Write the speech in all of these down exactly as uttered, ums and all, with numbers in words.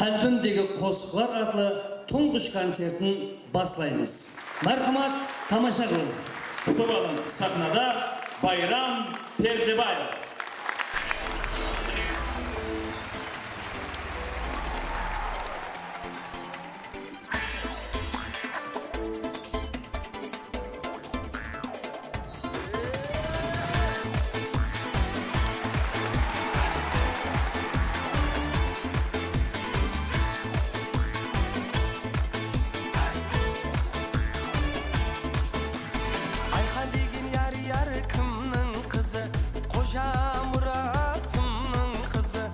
Qálbimdegi qosıqlar atlı tuńǵısh koncertin baslaymız. Márhamat, tamasha qılıń! Kútip alıń, saxnada Bayram Perdebaev. Ayxan degen yar-yar kimniń qızı? Xoja Murat sımnıń qızı.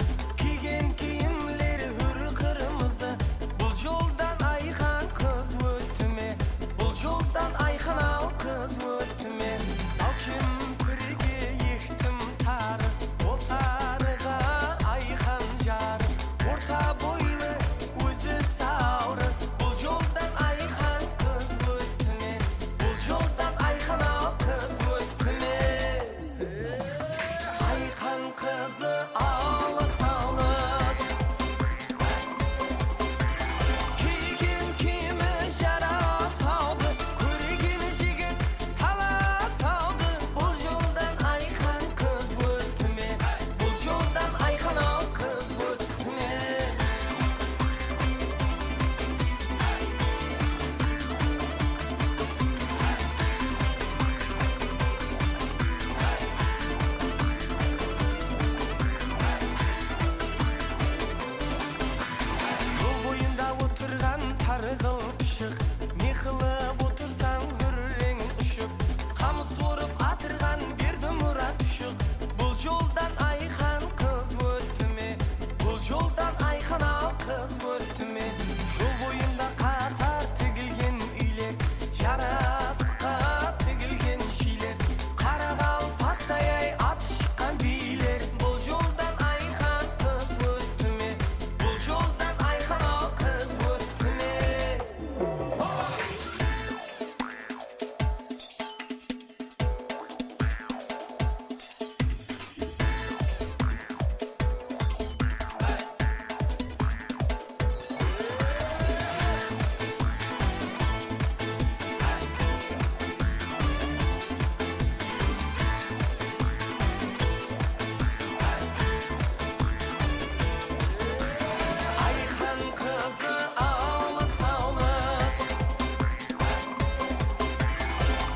Kiygen kiyimler húr qırmızı. Bul joldan Ayxan qız ótti me? Bul joldan Ayxan-aw qız ótti me? Al kempirge ektim tarıq, ol tarıǵa Ayxan jarıq. Orta boylı, ózi sawrıq. Bul joldan Ayxan qız ótti me? Bul joldan Ayxan-aw qız ótti me? Ayxan qızı alıs-alıs. Kiygen kiyimi jarasawdı, kórgen jigit talasawdı. Bul joldan Ayxan qız ótti me? Bul joldan Ayxan-aw qız ótti me? Jol boyında otırǵan tarǵıl pıshıq, ne qılıp otırsań gúrreń ushıp, qamıs orıp atırǵan Berdimurat ushıq. Bul joldan Ayxan qız ótti me? Bul joldan Ayxan-aw qız ótti me? Jol boyında qatar tigilgen úyler, jarasıqqa tigilgen shiyler. Qaraqalpaqtay-ay atı shıqqan biyler. Bul joldan Ayxan qız ótti me? Bul joldan Ayxan-aw qız ótti me? Ayxan qızı alıs-alıs.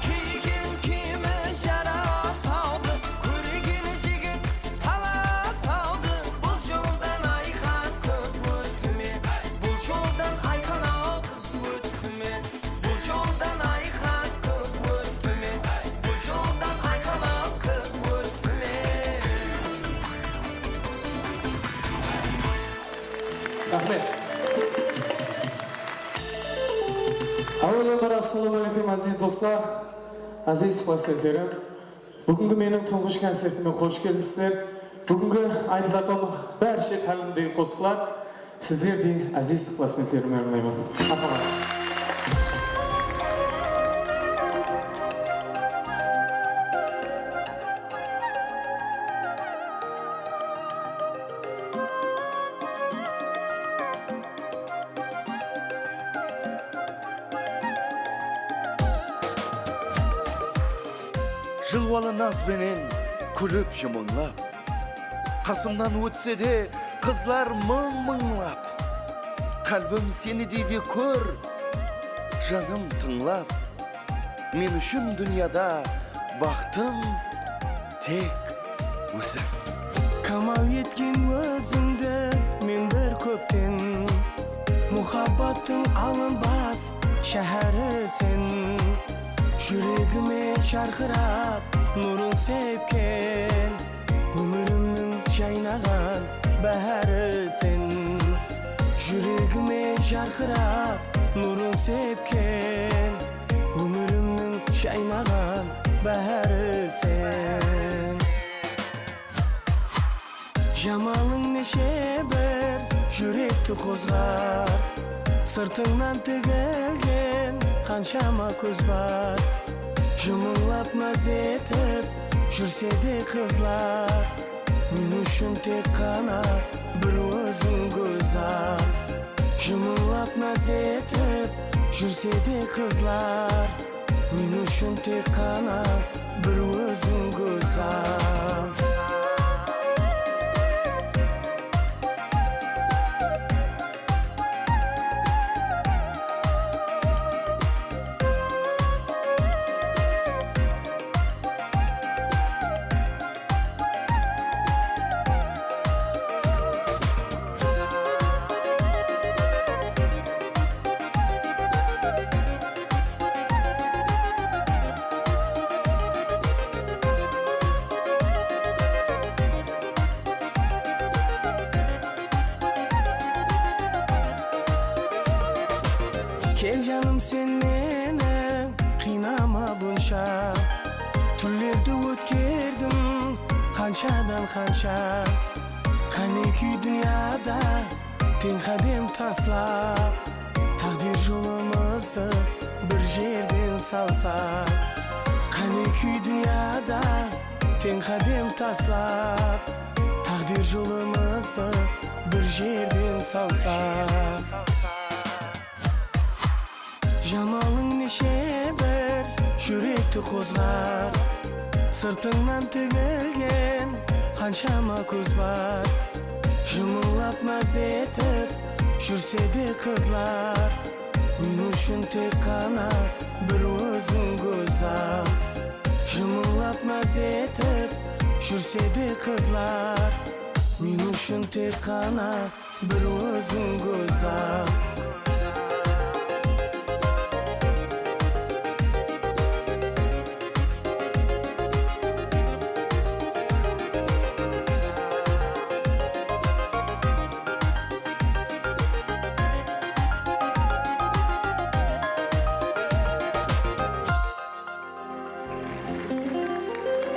Kiygen kiyimi jarasawdı, kórgen jigit talasawdı. Bul joldan Ayxan qız ótti me? Bul joldan Ayxan-aw qız ótti me? Bul joldan Ayxan qız ótti me? Bul joldan Ayxan-aw qız ótti me? Raxmet. Áwel bir assalawma áleykum, áziz doslar, áziz ıqlasbentlerim. Búgingi meniń tuńǵısh koncertime xosh kelipsizler. Búgingi aytılatuǵın bárshe qálbimdegi qosıqlar sizlerdey áziz ıqlasbentlerime arnayman. Márhamat. Jılwalı naz benen kúlip jımıńlap, qasımnan ótse de qızlar mıń-mıńlap. Qálbim seni deydi, kór, janım tıńlap. Men ushın dúnyada baxtım tek ózi. Kamal etken ózińdi men bir kópten, muhabbattıń alınbas sháhári sen. Júregime jarqırap nurın sepken, ómirimniń jaynaǵan báhári sen. Júregime jarqırap nurın sepken, ómirimniń jaynaǵan báhári sen. Jamalıń neshe bir júrekti qozǵar, sırtıńnan tigilgen qanshama kóz bar. Jımıńlap naz etip júrse de qızlar, Men ushın tek ǵana bir óziń gózzal. Jımıllap naz etip júrse de qızlar, men ushın tek ǵana bir óziń gózzal. Kel, janım, sen meni qıynama bunsha. Túnlerdi ótkerdim qanshadan qansha. Qánekey, dúnyada teń qádem taslap, táǵdir jolımızdı bir jerden salsa. Qánekey, dúnyada teń qádem taslap, táǵdir jolımızdı bir jerden salsa. Jamalıń neshe bir júrekti qozǵar, sırtıńnan tigilgen qanshama kóz bar. Jımıllap naz etip júrse de qızlar, men ushın tek ǵana bir óziń gózzal. Jımıllap naz etip júrse de qızlar, men ushın tek ǵana bir óziń gózzal.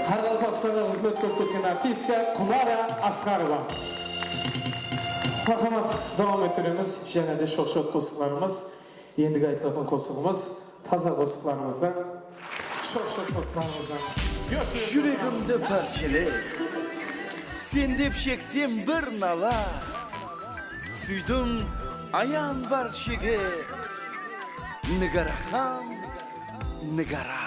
Qaraqalpaqstanǵa xızmet kórsetken artistka Qumara Asqarova. Marhamat, dawam ettiremiz. Jáne de shoq-shoq qosıqlarımız. Endigi aytılatuǵın qosıǵımız taza qosıqlarımızdan, shoq-shoq qosıqlarımızdan. Júregimdi párshele, sen dep sheksem bir nala. Súydim ayan bar shege, Nigaraxan, Nigara.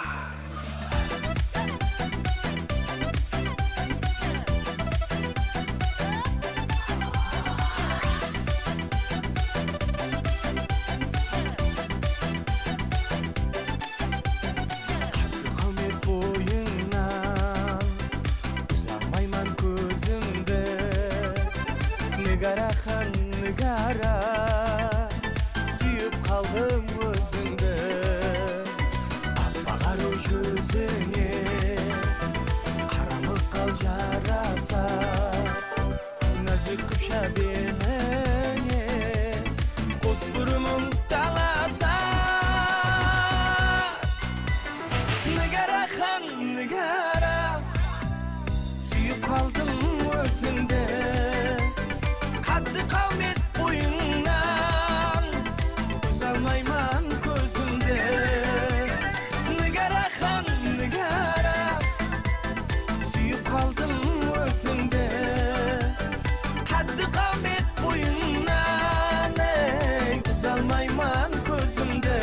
Qáwmet boyıńnan uzalmayman kózimdi. Nigaraxan, Nigara, súyip qaldım ózińdi. Appaǵ arıw júzińe qaramıq qal jarasa. Názik qıpsha betińe qos burımıń talasa. Nigaraxan, Nigara, súyip qaldım ózińdi. Qátti qáwmet boyıńnan uzalmayman kózimdi. Nigaraxan, Nigara, súyip qaldım ózińdi. Qátti qáwmet boyıńnan, ey, uzalmayman kózimdi.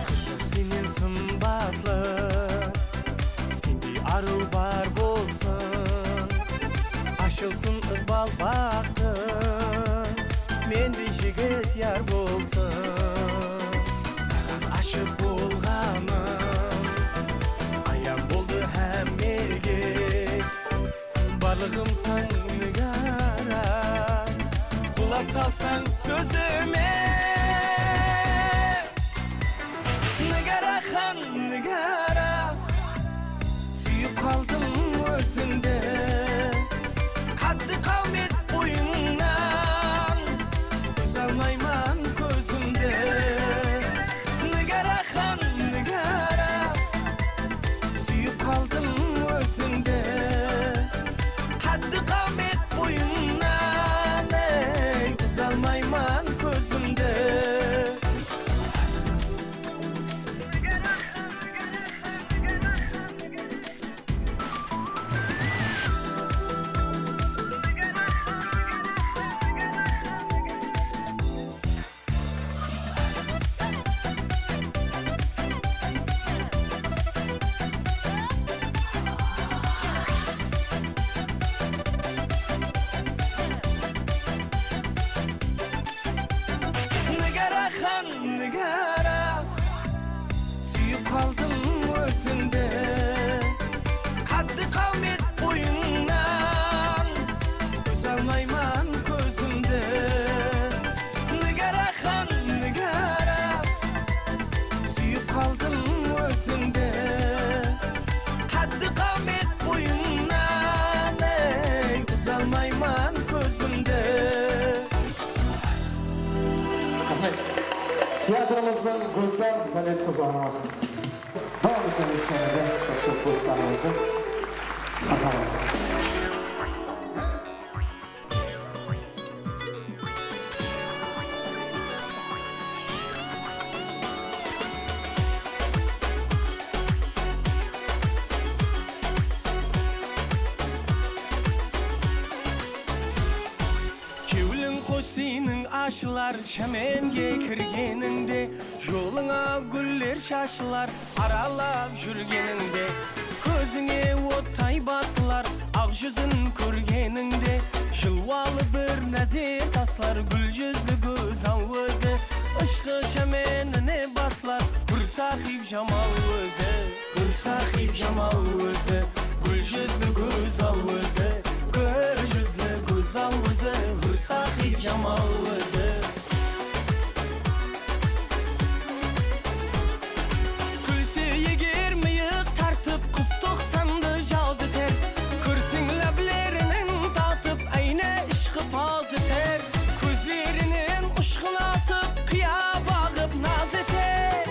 Qız joq sennen sımbatlı, sendey arıw bar bolsın. Ashılsın ıqbal baxtıń, mendey jigit yar bolsın. Saǵan ashıq bolǵanım ayan boldı hámmege. Barlıǵımsań, Nigara, qulaq salsań sózime. Nigaraxan, Nigara, súyip qaldım ózińdi. Qátti qáwmet boyıńnan uzalmayman kózimdi. Ózińdi, qáddi-qáwmet boyıńnan, úze almayman kózimdi. Nigaraxan, Nigara, súyip qaldım ózińdi. Qáddi-qáwmet boyıńnan, ey, úze almayman kózimdi. Raxmet. Teatrımızdıń gózzal balet qızlarına. Dawam etemiz, jáne de shoq-shoq qosıqlarımızdı. Marhamat. Kewliń xosh seniń ashılar, shámenge kirgenińde, jolıńa gúller shashılar, aralap júrgenińde. Kózińe ottay basılar, aq júzin kórgenińde, jılwalı bir názer taslar, gúl júzli gózzal ózi. Ishqı shámenine baslar, gúr saxib jamal ózi. Gúl saxib jamal ózi, gúl júzli gózzal ózi, gúl júzli gózzal ózi, gúl saxib jamal ózi. Kúlse eger mıyıq tartıp, qus toqsandı jaz eter. Kórseń láblerinen tatıp, áyne ishqı paz eter. Kózlerinen ushqın atıp, qıya baǵıp naz eter.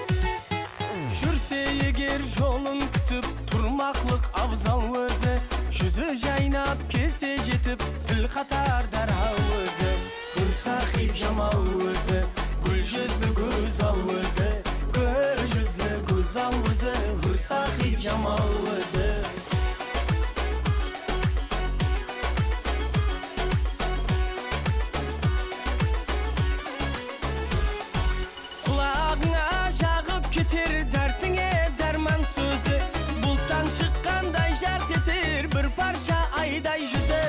Júrse eger jolın kútip, turmaqlıq abzal ózi. Júzi jaynap kelse jetip, til qatar dáraw ózi. Gúl saxib jamal ózi, gúl júzli gózzal ózi. Gúl júzli gózzal ózi, gúl saxib jamal ózi. Qulaǵıńa jaǵıp keter dártińe dárman sózi. Bulttan shıqqanday jarq eter bir parsha ayday júzi.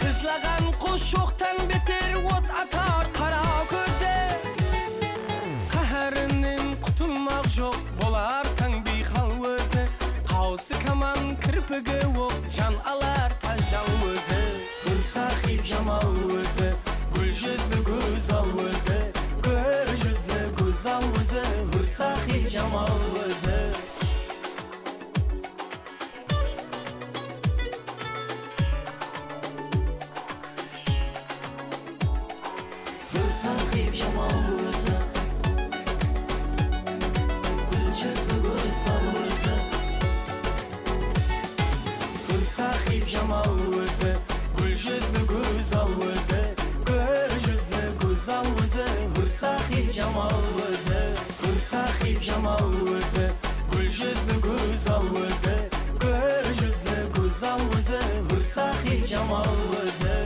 Qızlaǵan qus shoqtan beter ot atar qara kózi. Qáhárinen qutılmaq joq, bolarsań biyxal ózi. Qawsı kaman kirpigi oq, jan alar tajal ózi. Gúl saxib jamal ózi, gúl júzli gózzal ózi, gúl júzli gózzal ózi, gúl saxib jamal ózi. Gúl saxib jamal ózi, gúl júzli gózzal ózi. Gúl saxib jamal ózi, gúl júzli gózzal ózi, gúl júzli gózzal ózi, gúl saxib jamal ózi. Gúl saxib jamal ózi, gúl júzli gózzal ózi, gúl júzli gózzal ózi, gúl saxib jamal ózi.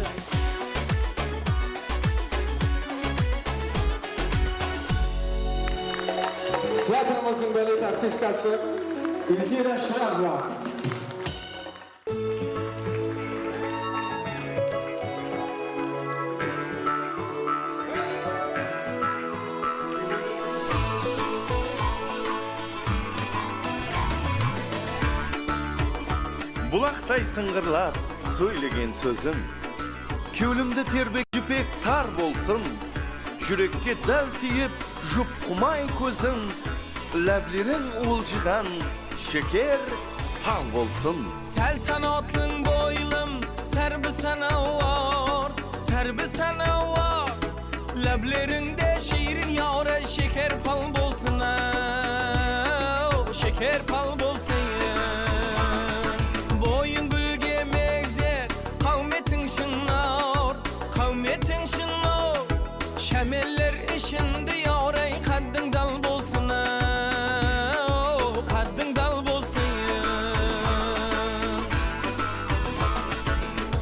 Teatrımızdıń balet artistkası Elzira Shırazova. Bulaqtay sıńǵırlap sóylegen sóziń, kewlimdi terbek jipek tar bolsın. Júrekke dál tiyip, jup qumay kóziń, lábleriń uwıljıǵan sheker pal bolsın. Sáltanatlıń boylım sárbi sanawar, sárbi sanawar. Láblerińde shiyrin yawray sheker pal bolsın, aw, sheker pal bolsın. Boyıń gúlge megzer, qáwmetiń shınnar, qáwmetiń shınnar. Shámeller ishinde yawray qáddiń dal bolsın, aw, qáddiń dal bolsın.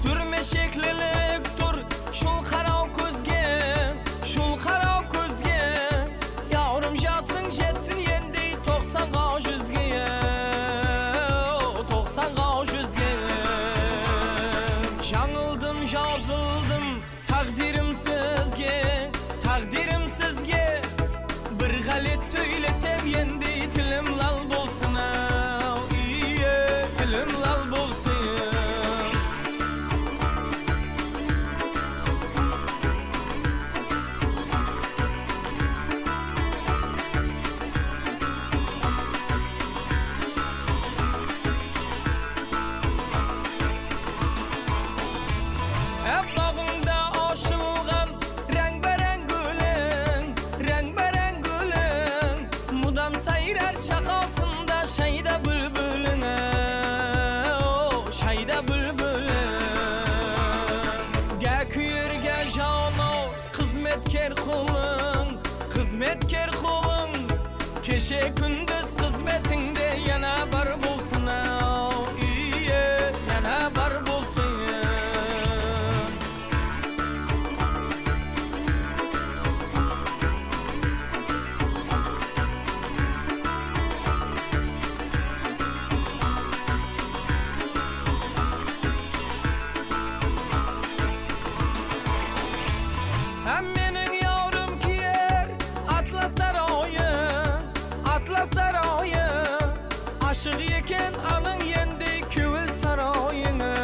Súrme sheklilik tur shul qaraw kózge, shul qaraw kózge. Yawrım jasıń jetsin endi toqsanǵa, júzge, toqsanǵa, júzge. Jańıldım, jazıldım táǵdirimsizge, táǵdirimsizge. Bir ǵálet sóylesem endi tilim lal bolsın, aw. Shayda búlbiliń, o, shayda búlbiliń. Gá kúyer, gá jawın-aw, xızmetker qulıń, xızmetker qulıń. Keshe kúndiz xızmetińde yana bar bolsın-aw, iye, yana bar bolsın. Hámmeniń yawrım kiyer atlas tarayı, atlas tarayı. Ashıq eken anıń endi kewil sarayıńa,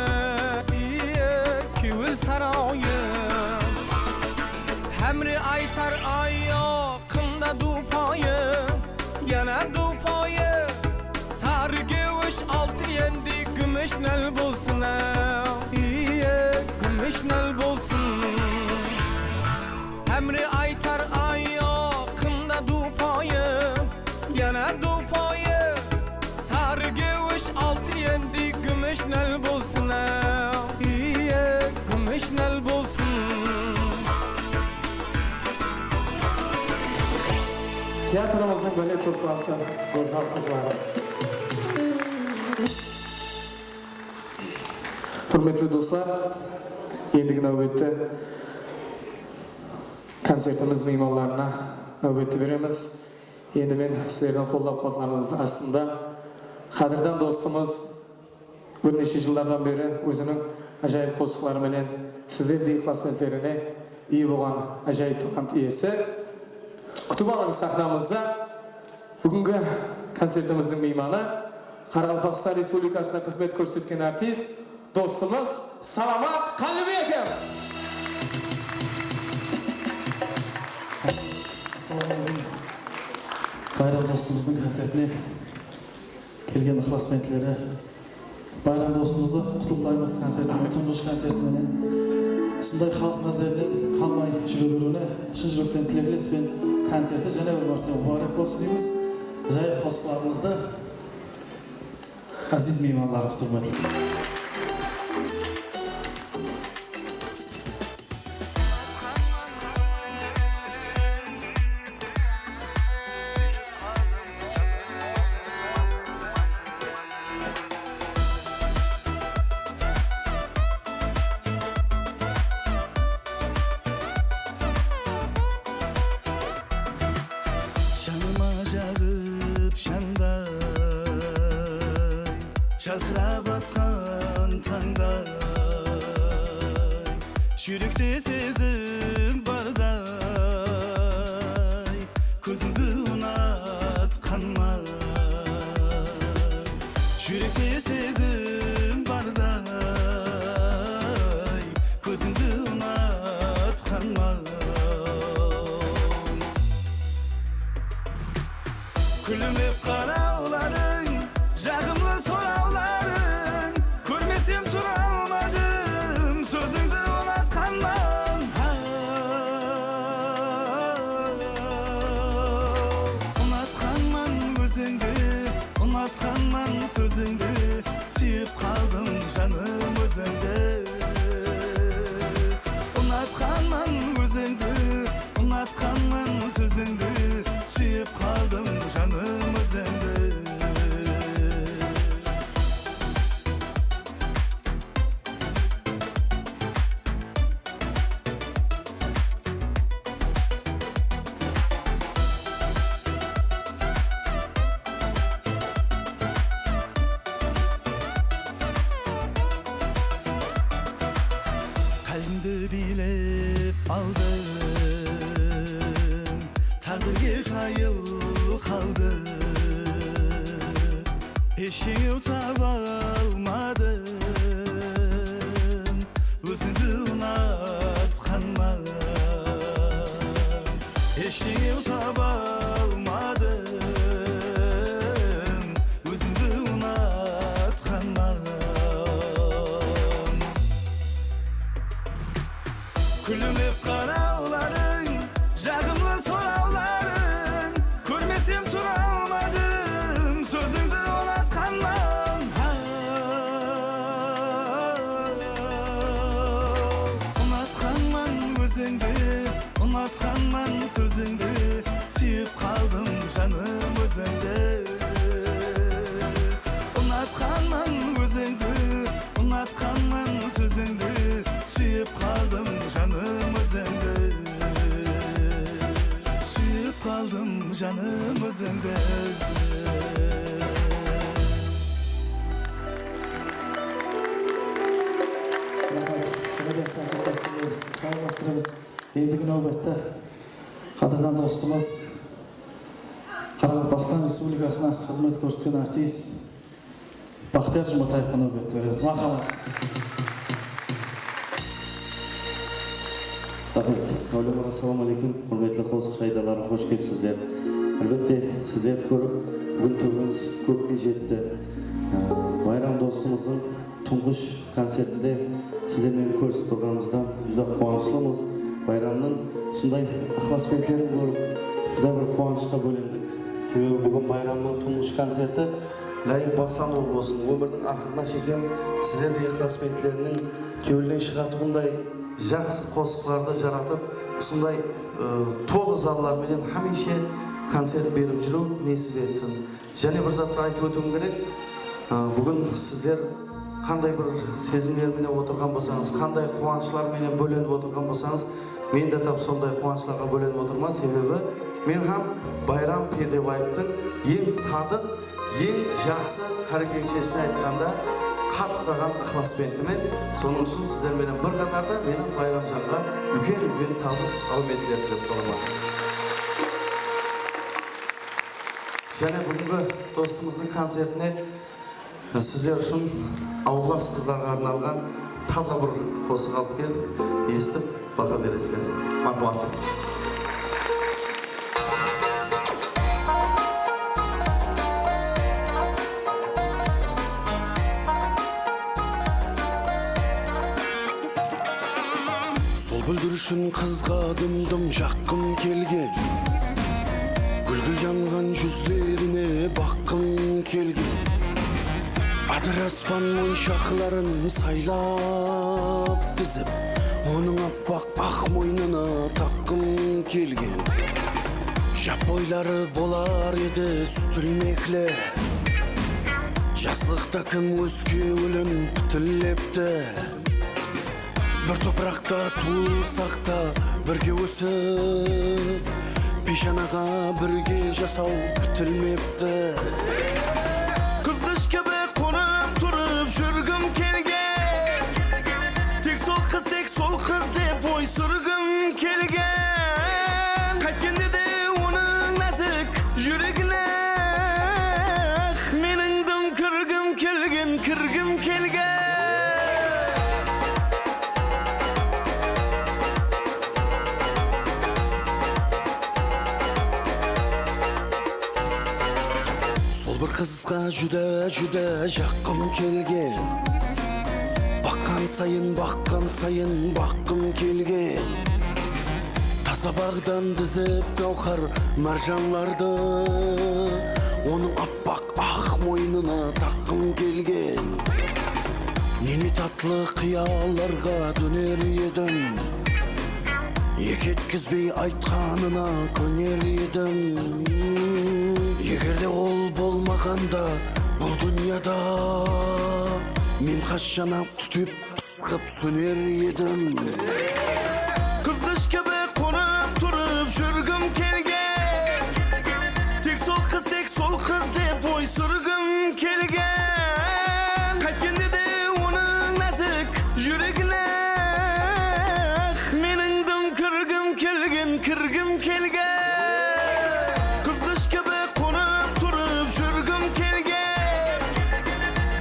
iye, kewil sarayı. Hámre aytar ayaqında dupayı, yana dupayı. Sarı gewish altın endi gúmish nál bolsın-aw, iye, gúmish nál bolsın. Hámre aytar ayaqında dupayı, yana dupayı. Sarı gewish altın endi gúmish nál bolsın-aw, iye, gúmish nál bolsın. Teatrımızdıń bálet truppası, gózzal qızları. Húrmetli doslar, endigi náwbette koncertimiz miymanlarına náwbetti beremiz. Endi men sizlerdiń qollap-quwatlarıńız astında qádirdan dostımız, bir neshe jıllardan beri óziniń ájayıp qosıqları menen sizlerdey ıqlasbentlerine iye bolǵan ájayıp talant iyesi. Kútip alıń saxnamızda búgingi koncertimizdiń miymanı, Qaraqalpaqstan Respublikasına xızmet kórsetken artist, dostımız Salamat Qállibekov. Assalawma áleykum. Bayram dostımızdıń koncertine kelgen ıqlasbentleri, bayram dostımızdı qutlıqlaymız koncertine, tuńǵısh koncerti menen. Usınday xalıq názerinen qalmay júre beriwine shın júrekten tilekles penen koncerti jáne bir márte múbárek bolsın deymiz. Ájayıp qosıqlarımızdı Áziz miymanlarımız, húrmetli. Janıma jaǵıp janday, jarqırap atqan tańday, júrekte sezim barday, kózińdi unatqanman. Júrekte sezim barday, kózińdi unatqanman. Kúlimlep qarawlarıń, jaǵımlı sorawlarıń, kórmesem tura almadım, sózińdi unatqanman. Unatqanman ózińdi, unatqanman sózińdi, súyip qaldım janım ózińdi. Unatqanman ózińdi, unatqanman sózińdi, súyip qaldım janım ózińdi. Qálbimdi biylep aldıń, táǵdirge qayıl qaldım. Hesh jańa taba almadım, ózińdi unatqanman. Hesh jańa taba almadım, ózińdi unatqanman. Kúlimlep qarawlarıń, jaǵımlı sorawlarıń, kórmesem tura almadım, sózińdi Janımız endi. Raxmet, jáne de konsert bastırıwımız dawam ettiremiz. Endigi náwbette qádirdan dostımız, Qaraqalpaqstan Respublikasına xızmet kórsetken artist, Baxtiyar Jumataevqa náwbetti beremiz. Marhamat. Raxmet. Máwlemur, assalawma áleykum. Húrmetli qosıq shaydanları, xosh kelipsizler. Álbette, sizlerdi kórip, búgin túbimiz kókke jetti. Ee, Bayram dostımızdıń tuńǵısh koncertinde sizler menen kórisip turǵanımızdan júdá quwanıshlımız. Bayramnıń usınday ıqlasbentlerin kórip, júdá bir quwanıshqa bólendik. Sebebi búgin Bayramnıń tuńǵısh koncerti iláyım baslanıwı bolsın. Ómirdiń aqırına shekem sizlerdiń ıqlasbentleriniń kewlinen shıǵatuǵınday jaqsı qosıqlardı jaratıp, usınday, ı, tolı zallar menen hámiyshe koncert berip júriw nesip etsin. Jáne bir zattı aytıp ótiwim kerek. I, búgin sizler qanday bir sezimler menen otırǵan bolsańız, qanday quwanıshlar menen bólenip otırǵan bolsańız, men de tap sonday quwanıshlarǵa bólenip otırman. Sebebi men hám Bayram Perdebaevtıń eń sadıq, eń jaqsı qárekeńshesine aytqanda qatıp qalǵan ıqlasbentimen. Sonıń ushın sizler menen bir qatarda men hám Bayramjanǵa úlken-úlken tabıs, áwmetler tilep qalaman. Jáne búgingi dostımızdıń koncertine sizler ushın awıllas qızlarǵa arnalǵan taza bir qosıq alıp keldik. Esitip, baha beresizler. Marhamat. Sol búldirshin qızǵa dım-dım jaqqım kelgen. Gúl-gúl janǵan júzlerine baqqım kelgen. Adıraspan monshaqların saylap dizip, onıń appaq aq moynına taqqım kelgen. Jap boyları bolar edi sút ilmekli. Jaslıqta kim óskewilin pitillepti. Bir topıraqta tuwılsaq ta birge ósip, peshanaǵa birge jasaw pitilmepti. Qızǵısh kibi qonıp turıp júrgim kelgen. Tek sol qız, tek sol qız dep oy súrgim kelgen. Qáytkende de onıń názik júregine meniń dım kirgim kelgen, kirgim kelgen. Sol bir qızǵa júdá, júdá jaqqım kelgen. Baqqan sayın, baqqan sayın baqqım kelgen. Taza baǵdan dizip gáwhar márjanlardı onıń appaq aq moynına taqqım kelgen. Nene tatlı qıyallarǵa dóner edim. Erk etkizbey aytqanına kóner edim. Eger de ol bolmaǵanda bul dúnyada men qashshan-aq tútep pısqıp sóner edim. Qızǵısh kibi qonıp turıp júrgim kelgen. Tek sol qız, tek sol qız dep oy súrgim kelgen. Qáytkende de onıń názik júregine meniń dım kirgim kelgen, kirgim kelgen. Qızǵısh kibi qonıp turıp júrgim kelgen.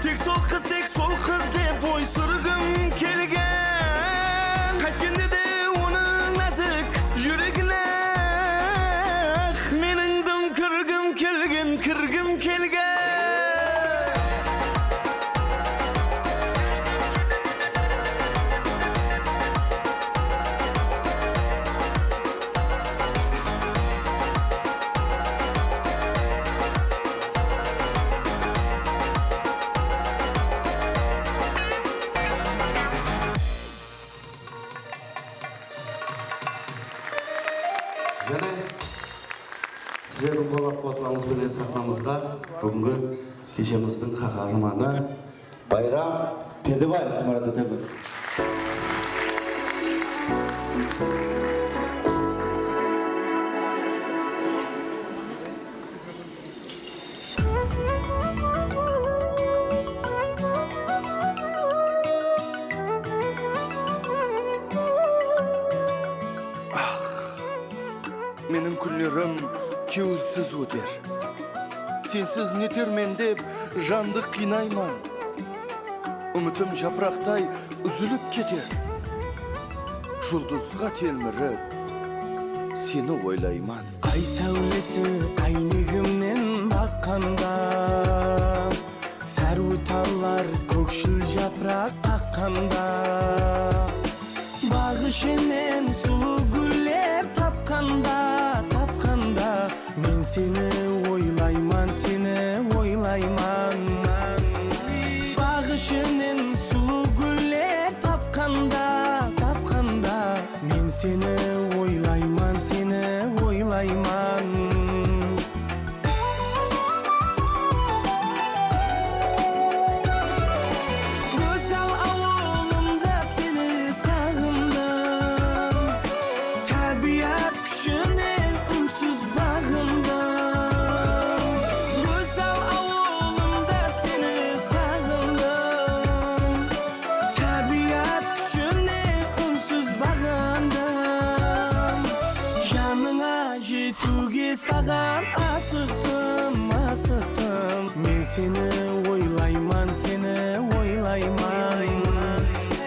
Tek sol qız, tek sol qız dep oy súrgim kelgen. Qáytkende de onıń názik júregine meniń dım kirgim kelgen, kirgim kelgen. Jáne sizlerdiń qollap-quwatlaǵanıńız benen saxnamızǵa búgingi keshemizdiń qaharmanı Bayram Perdebaevtı márát etemiz. Kewilsiz óter. Sensiz netermen dep jandı qıynayman. Úmitim japıraqtay úzilip keter. Juldızǵa telmirip seni oylayman. Ay sáwlesi áynegimnen baqqanda, sárwi tallar kókshil japıraq qaqqanda, baǵ ishinen sulıw gúller tapqanda, tapqanda, men seni oylayman, seni oylayman. Baǵ ishinen sulıw gúller tapqanda, tapqanda, men seni oylayman, seni oylayman. Gózzal awılımda seni saǵındım. Tábiyat kúshine únsiz baǵındım. Gózzal awılımda seni saǵındım. Tábiyat kúshine únsiz baǵındım. Janıńa jetiwge saǵan asıqtım, asıqtım. Men seni oylayman, seni oylayman.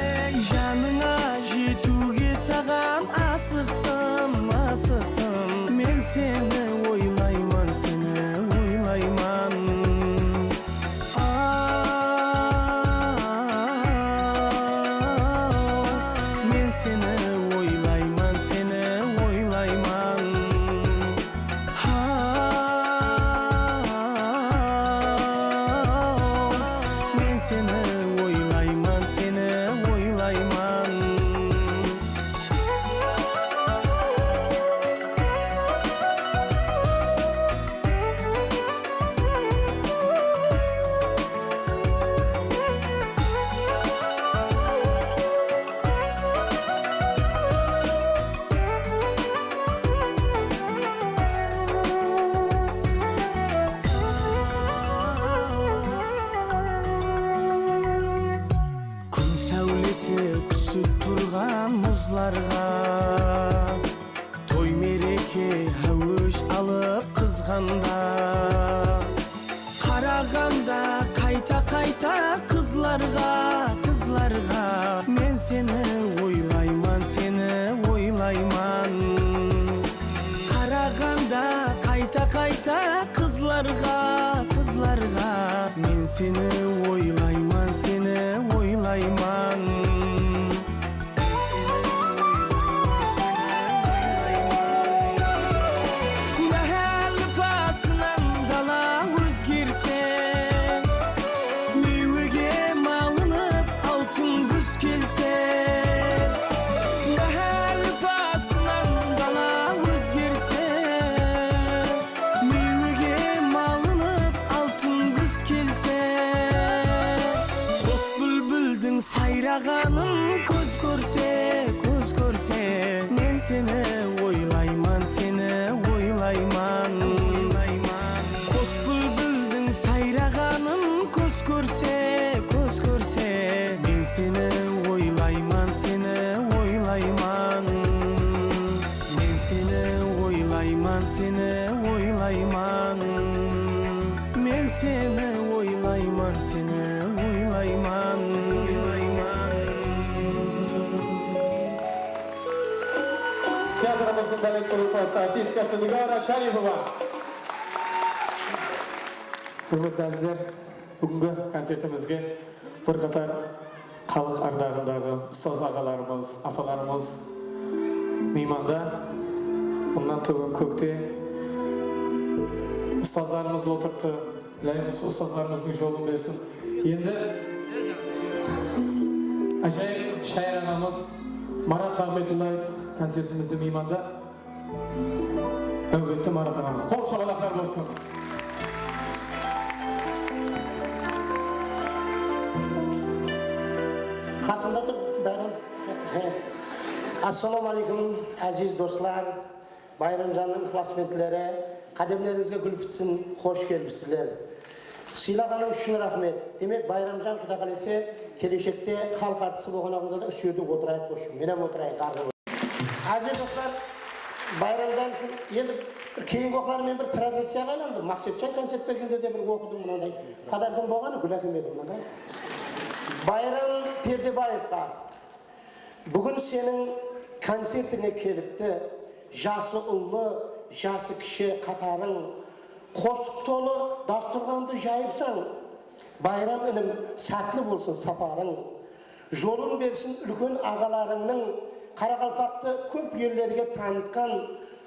Ey, janıńa jetiwge saǵan asıqtım, asıqtım. Men seni oylayman, seni oylayman. Aw, men seni oylayman, seni oylayman. Aw, men seni oylayman, seni oylayman. Kún sáwlesi túsip turǵan muzlarǵa, toy mereke háwish alıp qızǵanda, qaraǵanda qayta-qayta qızlarǵa, qızlarǵa, men seni oylayman, seni oylayman. Qaraǵanda qayta-qayta qızlarǵa, qızlarǵa, men seni oylayman, seni oylayman. Báhár lıpasınan dala ózgerse, miywege malınıp altın gúz kelse. Báhár lıpasınan dala ózgerse, miywege malınıp altın gúz kelse. Qos búlbildiń sayraǵanın kóz kórse, kóz kórse, men seni oylayman, seni oylayman, oylayman. Qos búlbildiń sayraǵanın kóz kórse, kóz kórse, men seni oylayman, seni oylayman. Men seni oylayman, seni oylayman. Men seni oylayman, seni oylayman, oylayman. Teatrımızdıń balet truppası, artistkası Nigara Sharipova. Húrmetli ázizler, búgingi koncertimizge bir qatar xalıq ardaǵındaǵı ustaz aǵalarımız, apalarımız miymanda. Bunnan tómen kókte ustazlarımız otırıptı. Ilayım, usı ustazlarımızdıń jolın bersin. Endi ájayıp shayır aǵamız Marat Maǵmetullaev koncertimizde miymanda. Náwbetti Marat aǵamız. Qol shapalaqlar bolsın. Qasımda tur, Bayram. Assalawma áleykum, áziz doslar, Bayramjandıń ıqlasbentleri, qádemlerińizge gúl pitsin, xosh kelipsizler. Sıylaǵanıń ushın raxmet. Demek, Bayramjan, quda qálese, keleshekte xalıq artısı bolǵan aldında da usı jerde otırayıq, xosh. Men hám otırayın, qarǵı. Áziz doslar, Bayramjan ushın endi Bir keyingi waqıtları men bir tradiciyaǵa aylandım. Maqsetjan koncert bergende de bir oqıdım mınaday. Podarkam bolǵanı gúl ákelmedim mınaday. Bayram Perdebaevqa. Búgin seniń koncertińe kelipti jası ullı, jası kishi qatarıń. Qosıq tolı dasturxandı jayıpsań. Bayram inim, sátli bolsın saparıń. Jolın bersin úlken aǵalarıńnıń, qaraqalpaqtı kóp ellerge tanıtqan,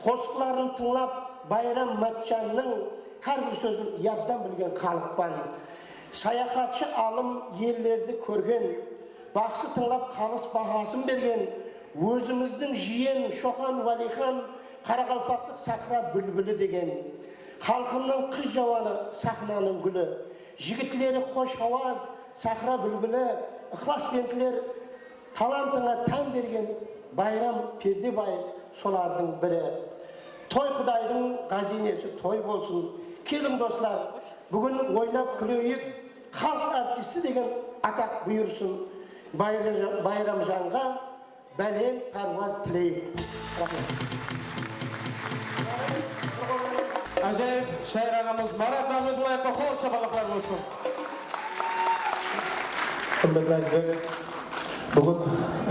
qosıqların tıńlap, Bayram Mátjannıń hár bir sózin yadtan bilgen xalıqpan. Sayaxatshı alım ellerdi kórgen, baqsı tıńlap, qalıs bahasın bergen, ózimizdiń jiyen Shoqan Wáliyxan, qaraqalpaqlıq sahra búlbili degen. Xalqımnıń qız jawanı, saxnanıń gúli. Jigitleri xosh hawaz, sahra búlbili, ıqlasbentler, talantıńa tán bergen Bayram Perdebaev solardıń biri. Toy Qudaydıń ǵáziynesi toy bolsın. Keliń, doslar, búgin oynap kúleyik, xalıq artisti degen ataq buyırsın Bayra-, Bayramjanǵa. Bálent párwaz tileyik. Raxmet. Ájayıp shayır aǵamız Marat Námetullaevqa qol shapalaqlar bolsın. Húrmetli ázizler, búgin,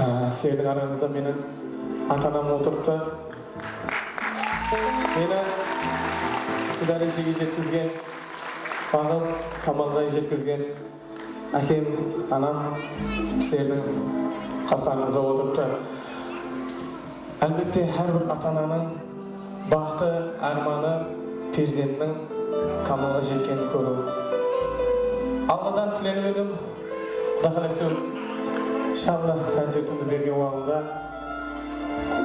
e, sizlerdiń arańızda meniń ata-anam otırıptı. Meni usı dárejege jetkizgen, baǵıp, kamalǵa jetkizgen Ákem, anam sizlerdiń qaslarıńızda otırıptı. Álbette, hár bir ata-ananıń baxtı, ármanı perzentiniń kamalǵa jetkenin kóriw. Alladan tilenip edim, Quda qálese, inshallah, koncertimdi bergen waqtımda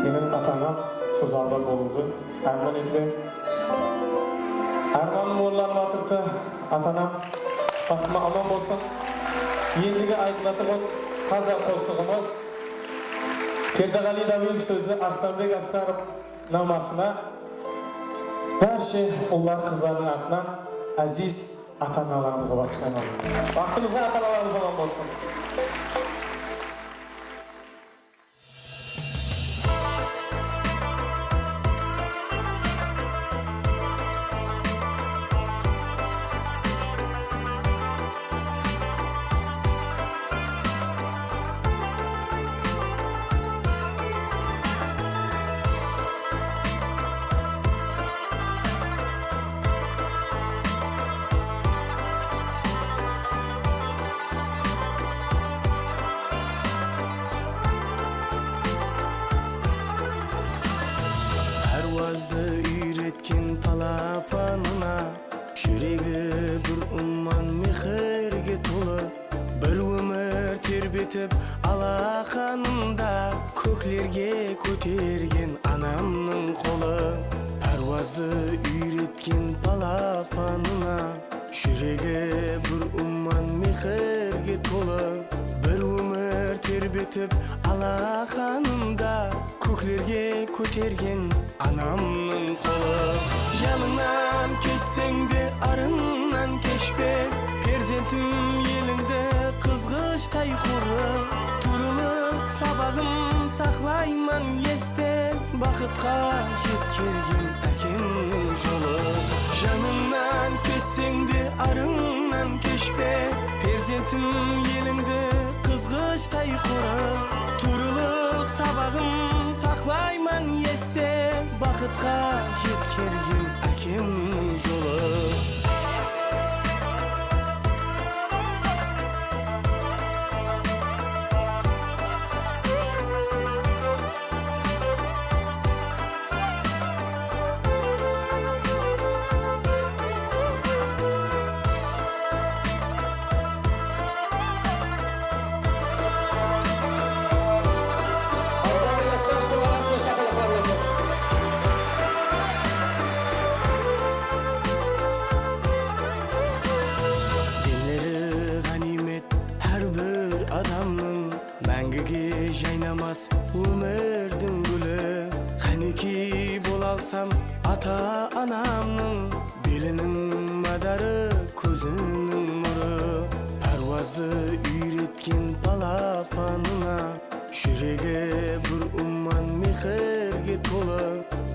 meniń ata-anam sol zalda bolıwdı árman etip em. Ármanım orınlanıp atırıptı. Ata-anam, baxtıma aman bolsın. Endigi aytılatuǵın taza qosıǵımız Perdeǵaliy Dáwil, sózi Arslanbek Asqarov namasına bárshe ullar-qızlardıń atınan áziz ata-analarımızǵa baǵıshlayman. Baxtımızǵa ata-analarımız aman bolsın. Párwazdı úyretken palapanına, júregi bir umman mehirge tolı. Bir ómir terbetip alaqanında, kóklerge kótergen anamnıń qolı. Párwazdı úyretken palapanına, júregi bir umman mehirge tolı. Bir ómir terbetip alaqanında, kóklerge kótergen anamnıń qolı. Janıńnan keshseń de, arıńnan keshpe, perzentim elińdi qızǵıshtay qorı. Turılıq sabaǵın saqlayman este, baxıtqa jetkergen ákemniń jolı. Janıńnan keshseń de, arıńnan keshpe, perzentim elińdi qızǵıshtay qorı. Turılıq sabaǵın saqlayman este, baxıtqa jetkergen ákemniń jolı. Denleri ǵániymet hár bir adamnıń, máńgige jaynamas ómirdiń gúli. Qánekey bola alsam ata-anamnıń, beliniń madarı, kóziniń nurı. Párwazdı úyretken palapanına, júregi bir umman mehirge tolı.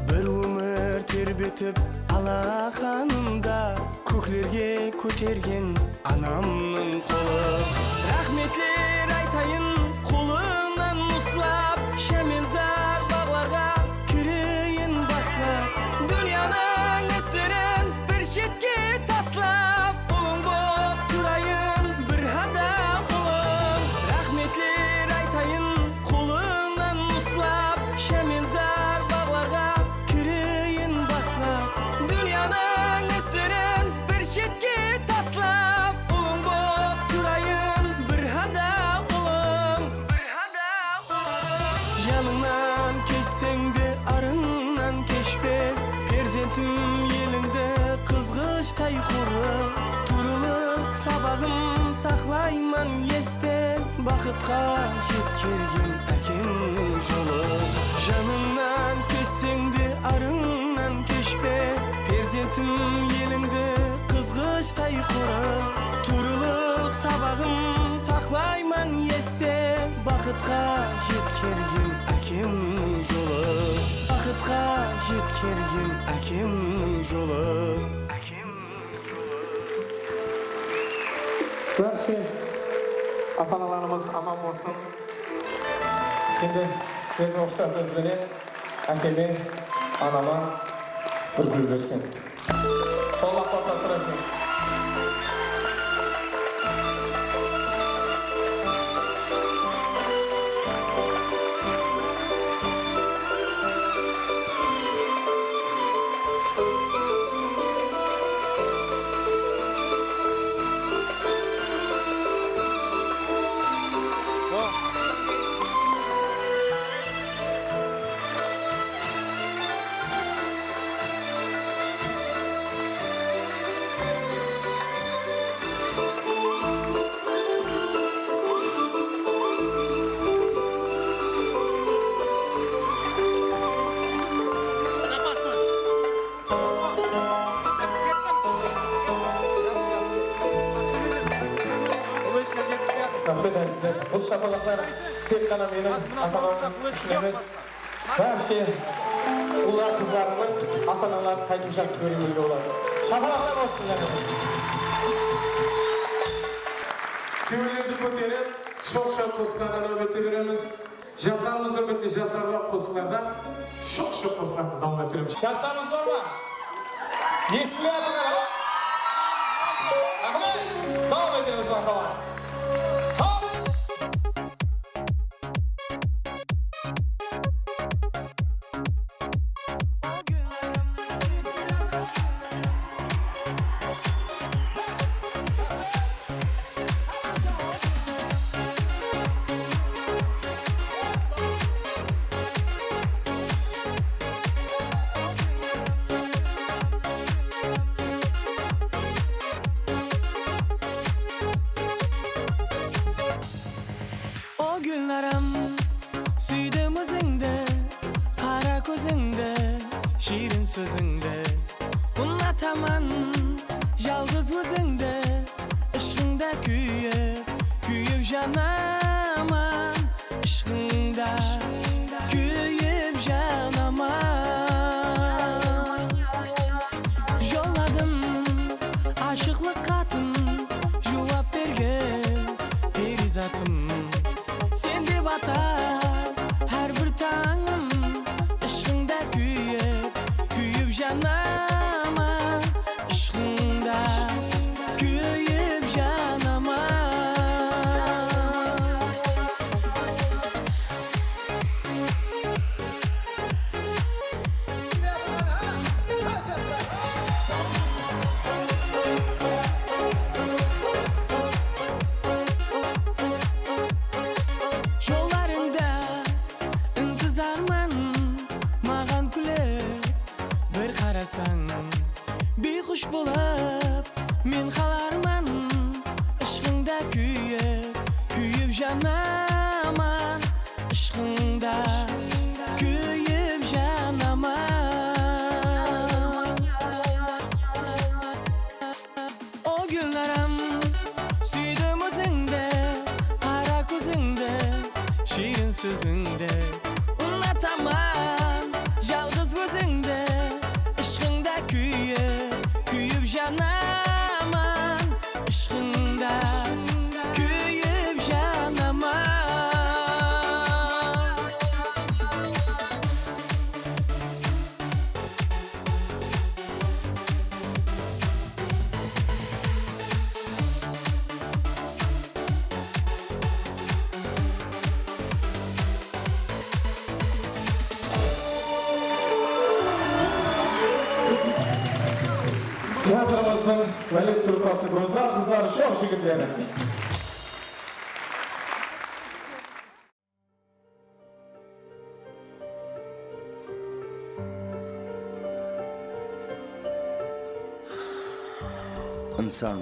Bir ómir Terbetip alaqanında kóklerge kótergen anamnıń qolı. Raxmetler aytayın qolınan uslap, shámenzar baǵlarǵa kireyin baslap. Dúnyanıń islerin bir shetke taslap, ulıń bolıp turayın bir hada ulım. Raxmetler aytayın qolınan uslap, shámenzar baǵlarǵa kireyin baslap. Dúnyanıń islerin bir shetke taslap, ulıń bolıp turayın bir hada ulım. Janıńnan keshseń de, arıńnan keshpe, perzentim elińdi qızǵıshtay qorı. Turılıq sabaǵın saqlayman este, baxıtqa jetkergen ákemniń jolı. Janıńnan keshseń de, arıńnan keshpe, perzentim elińdi qızǵıshtay qorı. Turılıq sabaǵın saqlayman este, baxıtqa jetkergen ákemniń jolı. Baxıtqa jetkergen ákemniń jolı. Bárshe ata-analarımız aman bolsın. Endi sizlerdiń ruxsatıńız benen ákeme, anama bir gúl bersem. Qollap-quwatlap turasın. Raxmet, ázizler. Bul shapalaqlar tek ǵana meniń ata-anam ushın emes, bárshe ulıwlar, qızlarımnıń ata-analarınıń qaytıp jaqsı kóriwin bilge boladı. Shapalaqlar bolsın jáne. Kewillerdi kóterip, shoq-shoq qosıqlardan náwbette beremiz. Jaslarımız húrmetine jaslar bar, qosıqlardan shoq-shoq qosıqlardı dawam ettiremiz. Jaslarımız bar ma? Esitpey atırman, a? Raxmet! Dawam ettiremiz, marhaba. Hop! O Gúlnaram, súydim ózińdi, qara kózińdi, shiyrin sózińdi. Unataman jalǵız ózińdi, ıshqıńda kúyip, kúyip janaman, ıshqıńda kúyip janaman. Jolladım ashıqlıq xatın, juwap bergin, periyzatım. Sen dep atar hár bir tańım, ıshqıńda kúyip, kúyip janaman, ıshqıńda kúyip janaman. Jollarıńda intizarman, maǵan kúlip bir qarasań. Biyxush bolıp men qalarman, ıshqıńda kúyip, kúyip janaman, ıshqıńda kúyip janaman. O Gúlnaram, súydim ózińdi, qara kózińdi, shiyrin sózińdi. Unataman jalǵız ózińdi, Balet truppası, Gúlzar qızlar, Shox jigitleri. Insan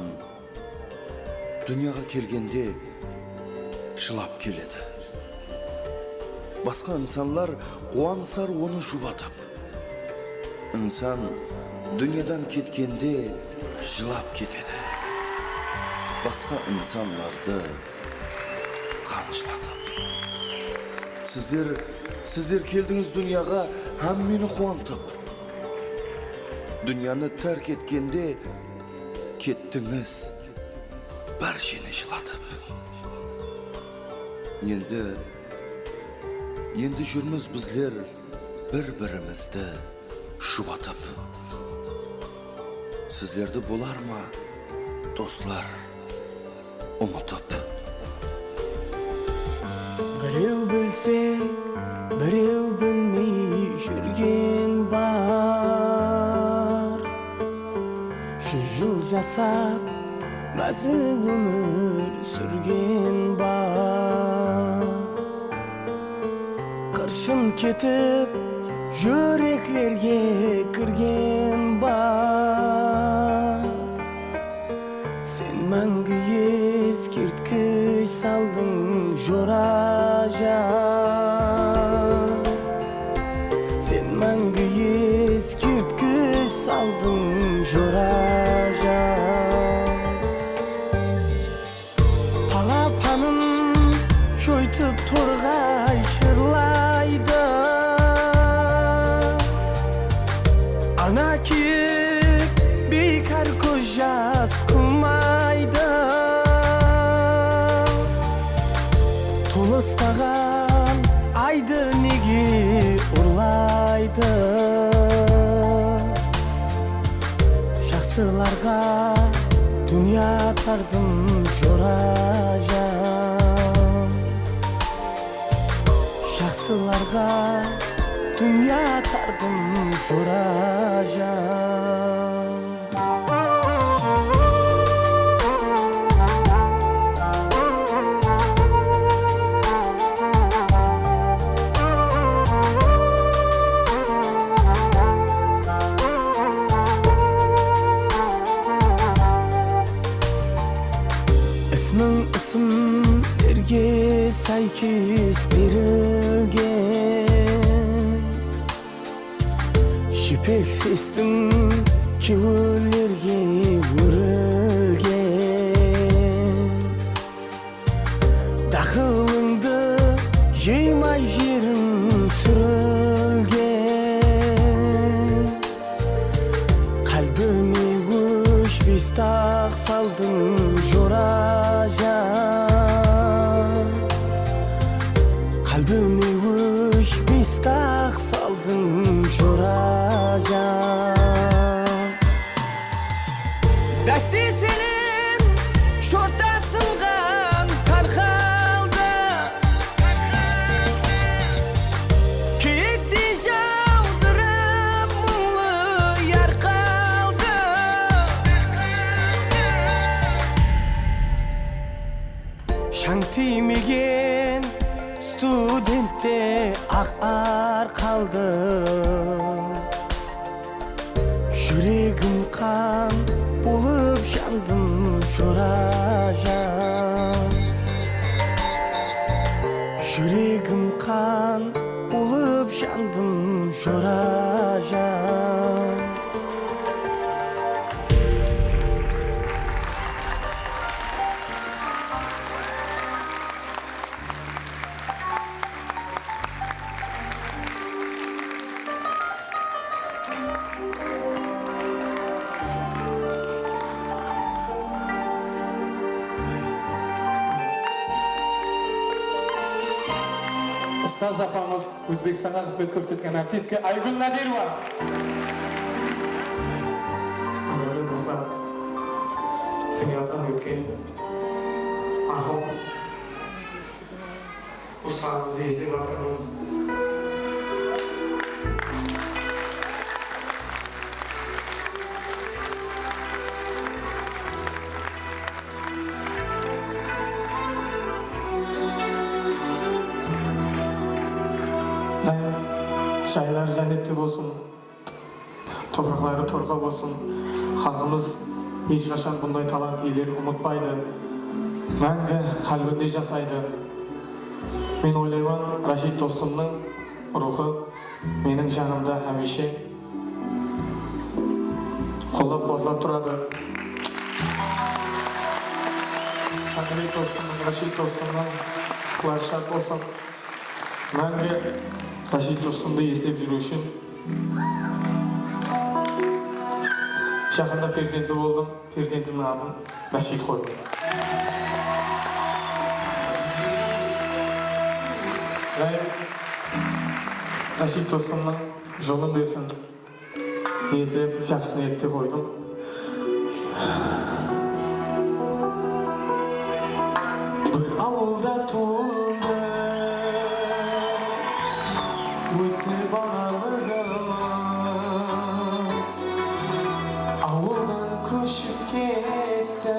dúnyaǵa kelgende jılap keledi. Basqa insanlar quwanısar onı jubatıp. Insan dúnyadan ketkende jılap ketedi. Basqa insanlardı qanjılatıp. Sizler, sizler keldińiz dúnyaǵa hámmeni quwantıp. Dúnyanı tárk etkende kettińiz bársheni jılatıp. Endi, endi júrmiz bizler bir-birimizdi jubatıp. Sizlerdi bolar ma, doslar, umıtıp? Birew bilse, birew bilmey júrgen bar. Júz jıl jasap, mázi ómir súrgen bar. Qırshın ketip, júreklerge kirgen bar. Sen máńgi eskertkish saldıń, jorajan. Sen máńgi eskertkish saldıń, jorajan. Palapanın shoytıp torǵay shırlaydı. Ana kiyik biykar kóz jas qılmaydı. Tolıspaǵan aydı nege urlaydı? Jaqsılarǵa dúnya tardım, jorajan. Jaqsılarǵa dúnya tardım, jorajan. Ismiń ismlerge sáykes berilgen. Jipek sestiń kewillerge órilgen. Daqılıńdı jeymay jeriń súrilgen. Qálbime óshpes daq saldıń, jorajan. Qálbime óshpes daq saldıń, jorajan. Dáste senen shortasınǵan tarqaldı. Kiyiktey jawdırıp muńlı yarqaldı. Shań tiymegen studentte aq ar qaldı. Júregim qan bolıp jandım, jorajan. Júregim qan bolıp jandım, jorajan. Ustaz apamız, Ózbekstanǵa xızmet kórsetken artistka Aygúl Nadirova. Húrmetli doslar, Semiyattan ótken marhum Ruslanımızdı eslep atırmız. Jayları jánnette bolsın, topıraqları torqa bolsın. Xalqımız hesh qashan bunday talant iyelerin umıtpaydı. Máńgi qálbinde jasaydı. Men oylayman, Rashid dostımnıń ruwxı meniń janımda hámiyshe qollap-quwatlaw turadı. Saqilbek dostımnıń, Rashid dostımnıń ruwxları shad bolsın. Máńgi Rashid dostımdı eslep júriw ushın jaqında perzentli boldım. Perzentimniń atın Rashid qoydım. Qudayım Rashid dostımnıń jolın bersin. Niyetlep, jaqsı niyette qoydım. Bir awılda tuwıldı, ótti balalıǵımız. Awıldan kóship ketti,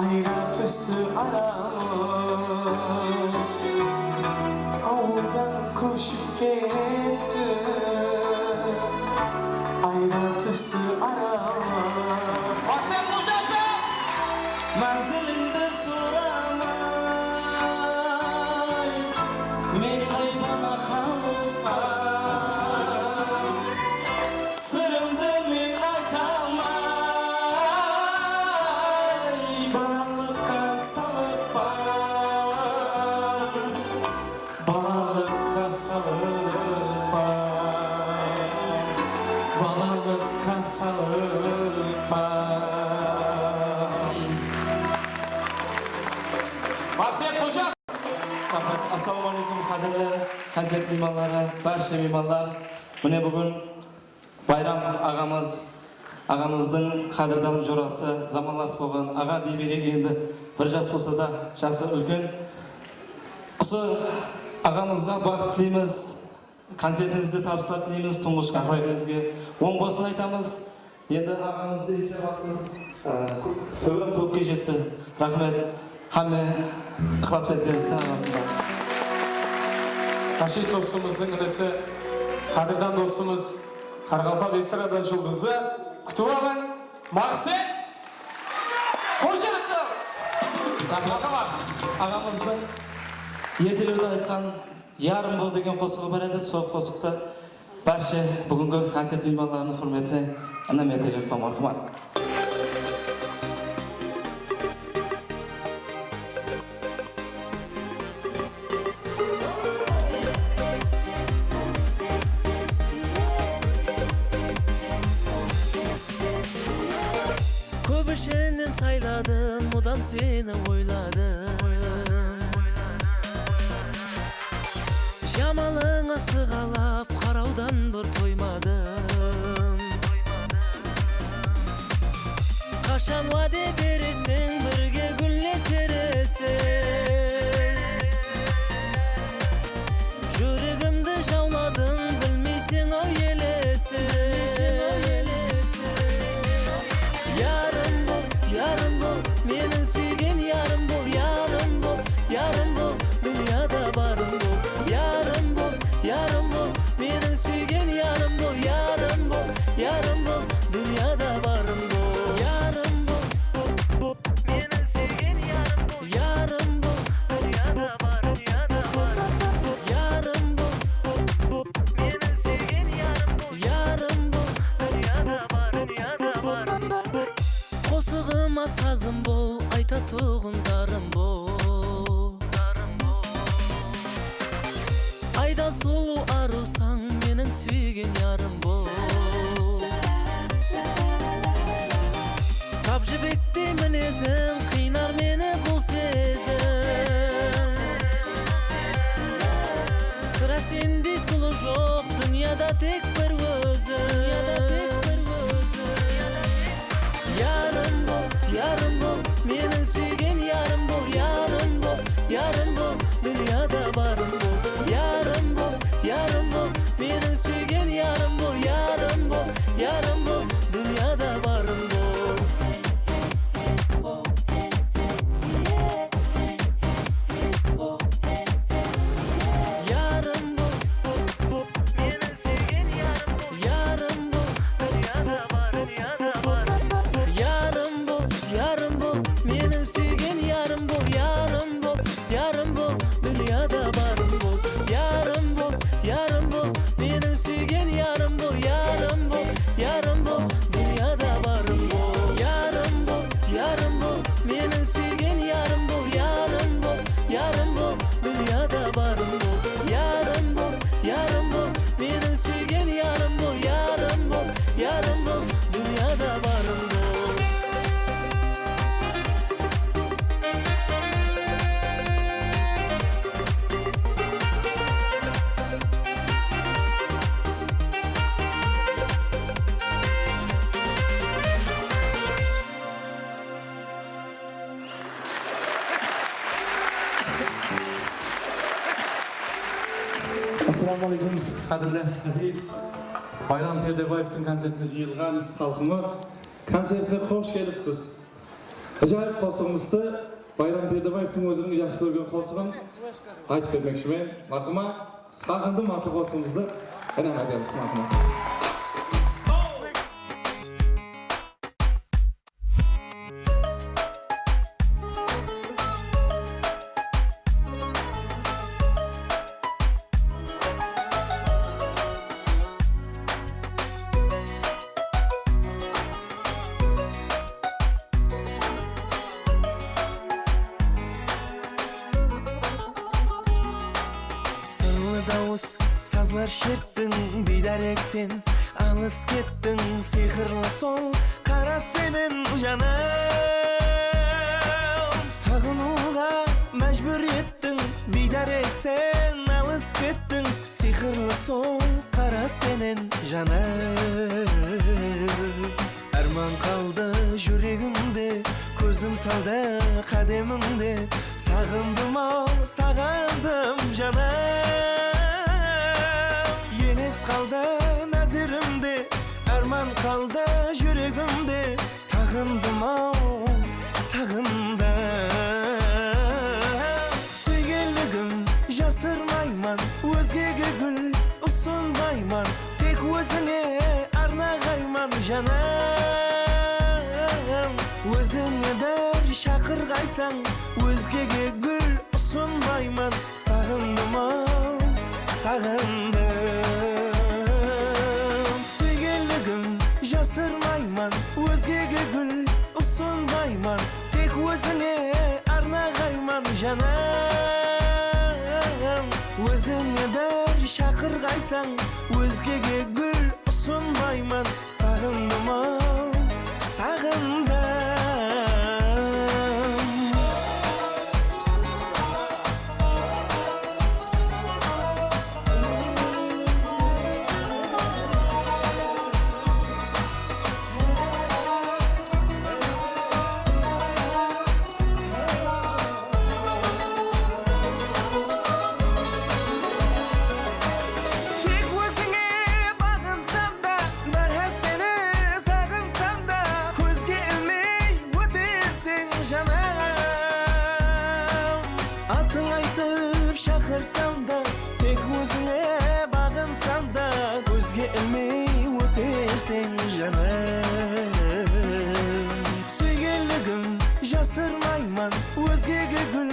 ayra tústi aramız. Awıldan kóship ketti, ayra tústi aramız. Maqset Xojasov! Mánzilińdi soramay, men ǵaybana qalıppan. Sırımdı men ayta almay, balalıqqa salıppan. Balalıqqa salıppan, balalıqqa salıppan. Maqset Xojas! Raxmet. Assalawma áleykum, qádirli koncert miymanları, bárshe miymanlar. Mine, búgin Bayram aǵamız, aǵamızdıń qádirdan jorası, zamanlas bolǵan aǵa dey bereyik, endi bir jas bolsa da jası úlken. Usı aǵamızǵa baxıt tileymiz, koncertińizde tabıslar tileymiz, tuńǵısh koncertińizge oń bolsın aytamız. Endi aǵamızdı eslep atırsız. Á, kó-, tóbem kókke jetti. Raxmet. Hámme ıqlas-betlerińizdiń arasında. Rashid dostımızdıń inisi, qádirdan dostımız, qaraqalpaq estrada juldızı, kútip alıń, Maqset Xojasov! Raxmet. Aǵamızdıń ertelewde aytqan Yarım bol degen qosıǵı bar edi, sol qosıqtı bárshe búgingi koncert miymanlarınıń húrmetine inam etejekpen, marhamat. Kóp ishinen sayladım, mudam seni oyladım. Jamanlıǵıńa sıǵalap, qarawdan bir toymadım. Qashan wáde bereseń, birge gúller tereseń. Júregimdi jawladıń, bilmeyseń-aw eleseń. Yarım bol, yarım bol, meniń súygen yarım bol, yarım bol, yarım bol, dúnyada barım bol. Yarım bol, yarım bol, meniń súygen yarım bol, yarım bol, yarım bol, dúnyada barım bol. Yarım bol, bol, bol, meniń súygen yarım bol, yarım bol, dúnyada bar, dúnyada bar. Yarım bol, bol, bol, meniń súygen yarım bol, yarım bol, dúnyada bar, dúnyada bar. Qosıǵıma sazım bol, aytatuǵın zarım bol. Ayda sulıw arıwsań, meniń súygen yarım bol. Tap jibektey mineziń, qıynar meni bul sezim. Sirá sendey sulıw joq, dúnyada tek bir óziń. Yarım bol, yarım bol, meniń súygen yarım bol, yarım bol, yarım bol, dúnyada barım bol. Yarım bol, yarım bol, meniń súygen yarım bol, yarım bol, yarım bol, dúnyada barım bol. Meniń súygen yarım bol, yarım bol, yarım bol, dúnyada barım bol. Yarım bol, yarım bol, meniń súygen yarım bol, yarım bol, yarım bol, dúnyada barım bol. Yarım bol, yarım bol, meniń súygen yarım bol, yarım bol, yarım bol, dúnyada barım bol. Yarım bol, yarım bol, meniń súygen yarım bol, yarım bol, yarım bol, dúnyada barım bol. Assalawma aleykum, qádirli, áziz Bayram Perdebaevtıń koncertine jıyılǵan xalqımız. Koncertine xosh kelipsiz. Ájayıp qosıǵımızdı, Bayram Perdebaevtıń óziniń jaqsı kórgen qosıǵın aytıp bermekshimen. Marhuma, Saǵındım atlı qosıǵımızdı inam etemiz, marhuma. Sırlı dawıs, sazlar sherttiń, biydárek sen, alıs kettiń, sıyqırlı sol qaras penen janım. Saǵınıwǵa májbúr ettiń, biydárek sen, alıs kettiń, sıyqırlı sol qaras penen janım. Árman qaldı júregimde, kózim talda qádemińde. Saǵındım-aw, saǵındım, janım. Elés qaldı názerimde, árman qaldı júregimde. Saǵındım-aw, saǵındım. Súygenligim jasırmayman, ózgege gúl usınbayman, tek ózińe arnaǵayman, janım. Ózińe bir shaqırǵaysań, ózgege gúl usınbayman, saǵındım-aw, saǵındım. Súygenligim jasırmayman, ózgege gúl usınbayman, tek ózińe arnaǵayman, janım. Ózińe bir shaqırǵaysań, ózgege gúl usınbayman, saǵındım-aw, saǵındım. Tek ózińe baǵınsam da, bárhál seni saǵınsam da, kózge ilmey óterseń, janım. Atıń aytıp shaqırsam da, tek ózińe baǵınsam da, kózge ilmey óterseń, janım. Súygenligim jasırmayman, ózgege gúl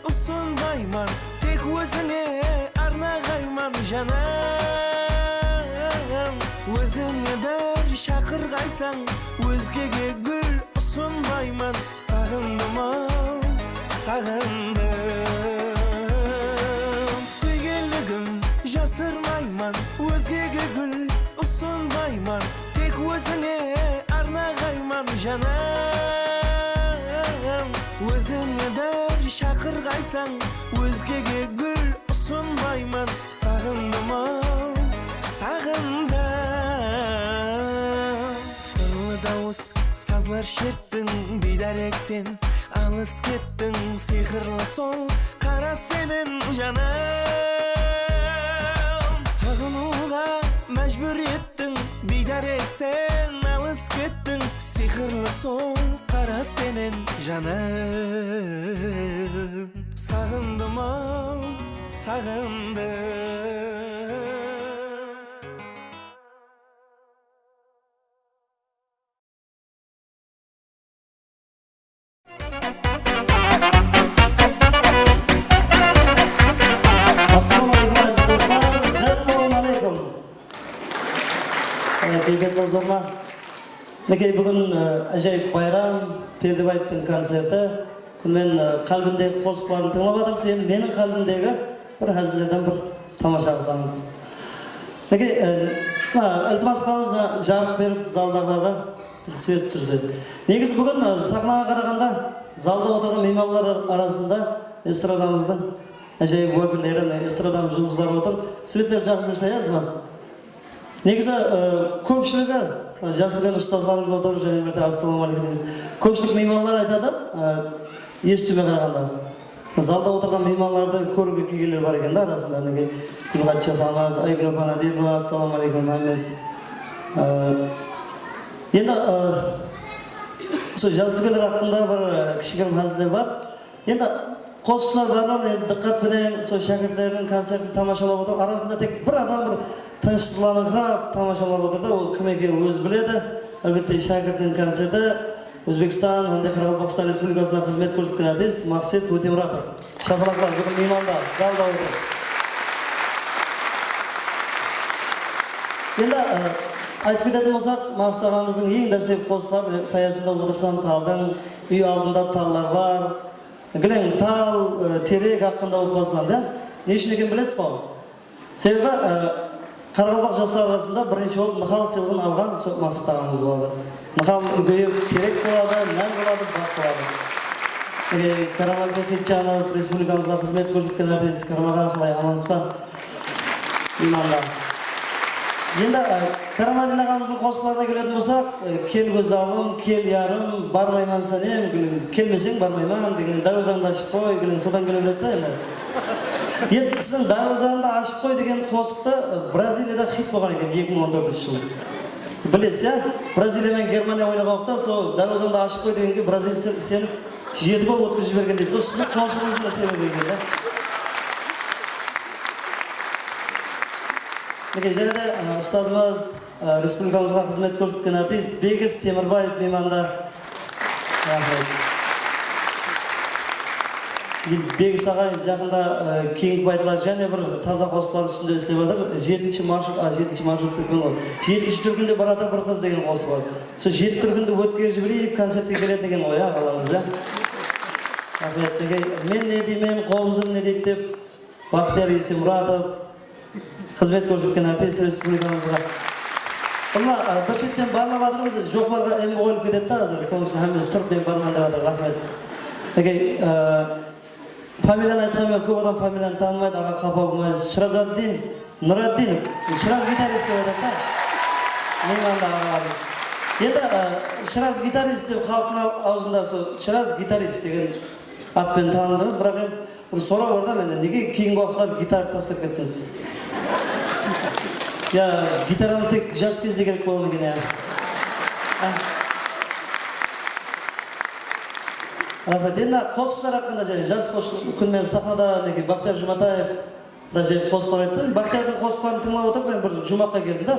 usınbayman, tek ózińe arnaǵayman, janım. Ózińe bir shaqırǵaysań, ózgege gúl usınbayman, saǵındım-aw, saǵındım. Súygenligim jasırmayman, ózgege gúl usınbayman, tek ózińe arnaǵayman, janım. Ózińe bir shaqırǵaysań, ózgege gúl usınbayman, saǵındım-aw, saǵındım. Sırlı dawıs, sazlar sherttiń, biydárek sen, alıs kettiń, sıyqırlı sol qaras penen, janım. Saǵınıwǵa májbúr ettiń, biydárek sen, alıs kettiń, sıyqırlı sol qaras penen, janım. Saǵındım-aw, saǵındım. Zor ma? Minekey, búgin, e, ájayıp bayram, Perdebaevtıń koncerti. Kúnmen, e, qálbindegi qosıqların tıńlap atırmız. Endi meniń qálbimdegi bir házillerden bir tamasha qılsańız. Minekey, e, mına, iltimas qılamız, mına, jarıq berip, zaldaǵılarǵa svet túsirse. Negizi búgin, e, saxnaǵa qaraǵanda zalda otırǵan miymanlar arasında estradamızdıń ájayıp wákilleri, mına, estradamız juldızları otır. Svetler jaqshı berse, ya, iltimas. Negizi, e, kópshiligi, e, jas úlken ustazlarımız otır, jáne bir de assalamu aleykum deymiz. Kópshilik miymanlar aytadı, e, esitiwime qaraǵanda. Zalda otırǵan miymanlardı kóriwge kelgenler bar eken da arasında. Minekey, Gúlxatshı apamız, Aygúl apa Nadirova, assalamu aleykum, hámmesi. E, endi, e, usı jas úlkenler haqqında bir, e, kishigirim háziller bar. Endi qosıqshılar barlar, endi dıqqat penen sol shákirtleriniń koncertin tamashalap otır. Arasında tek bir adam bir tınıshsızlanıńqırap tamashalap otır da, ol kim ekenin ózi biledi. Álbette, shákirtiniń koncerti Ózbekstan hám de Qaraqalpaqstan Respublikasına xızmet kórsetken artist Maqset Ótemuratov. Shapalaqlar, búgin miymanda, zalda otır. Endi, e, aytıp ketetin bolsaq, Maqset aǵamızdıń eń dáslepki qosıqları sayasında Otırsam taldıń, Úy aldında tallar bar, Gileń tal, e, terek haqqında bolıp baslandı, ya? Ne ushın ekenin bilesiz ǵo? Sebebi, e, qaraqalpaq jasları arasında birinshi bolıp Nıhal sıylıǵın alǵan usı Maqset aǵamız boladı. Nıhal úlkeyip terek boladı, nán boladı, baxt boladı. E, Karamatdin Xitjanov, respublikamızǵa xızmet kórsetken artist, Karam aǵa, qalay, amansız ba? Iymanda. Endi, e, Karamadin aǵamızdıń qosıqlarına keletin bolsaq, e, Kel, góz alım, kel, yarım, barmayman sánem, gúlim, kelmeseń, barmayman degen, dárwazańdı ashıp qoy, gúlim, sodan kele beredi da endi. Endi siziń dárwazańdı ashıp qoy degen qosıqtı, e, Braziliyada xit bolǵan eken eki mıń on tórtinshi jılı. Bilesiz, ya? Braziliya menen Germaniya oynap alıp ta, sol dárwazańdı ashıp qoy degenge brazilcler isenip, jeti gol ótkizip jibergen deydi. Sol siziń qosıǵıńızdıń sebebi eken da. Mine, jáne de, ı, ustazımız, ı, respublikamızǵa xızmet kórsetken artist Begis Temirbaev miymanda. Raxmet. Endi Begis aǵay jaqında, ı, keyingi baytlar jáne bir taza qosıqlar ústinde islep atır. Jetinshi marshrut, a, jetinshi marshrut dep qoyǵan ǵoy. Jetinshi túrkinde baratır bir qız degen qosıǵı bar. Sol jeti túrkindi ótkerip jibereyik, koncertke keledi degen ǵoy, ya, aǵalarımız, ya. Raxmet. Mine, men ne deymen, qobızım ne deydi dep, Baxtiyar Esemuratov, xızmet kórsetken artist respublikamızǵa. Mına, a, bir shetten barlap atırmız, joqlarǵa em qoyılıp ketedi da házir. Sonıń ushın hámmesi turıp men barman dep atır. Raxmet. Okey, a, familiyanı aytqan men kóp adam familiyanı tanımaydı, aǵa qapa bolmayız. Shirazaddin Nuraddinov, Shiraz gitarist dep aytadı da. Miymanda aǵalarımız. Endi, a, Shiraz gitarist dep xalıqtıń awzında sol Shiraz gitarist degen at penen tanıldıńız, biraq endi bir soraw bar da mende, nege keyingi waqıtları gitardı taslap kettińiz? Ya, gitaranı tek jas gezde kerek bola ma eken, ya? Ah. Raxmet. Endi qosıqshılar haqqında jáne jas qosıq kún menen saxnada, minekey, Baxtiyar Jumataev bir ájayıp qosıqlar ayttı. Baxtiyardıń qosıqların tıńlap otırıp, men bir juwmaqqa keldim da,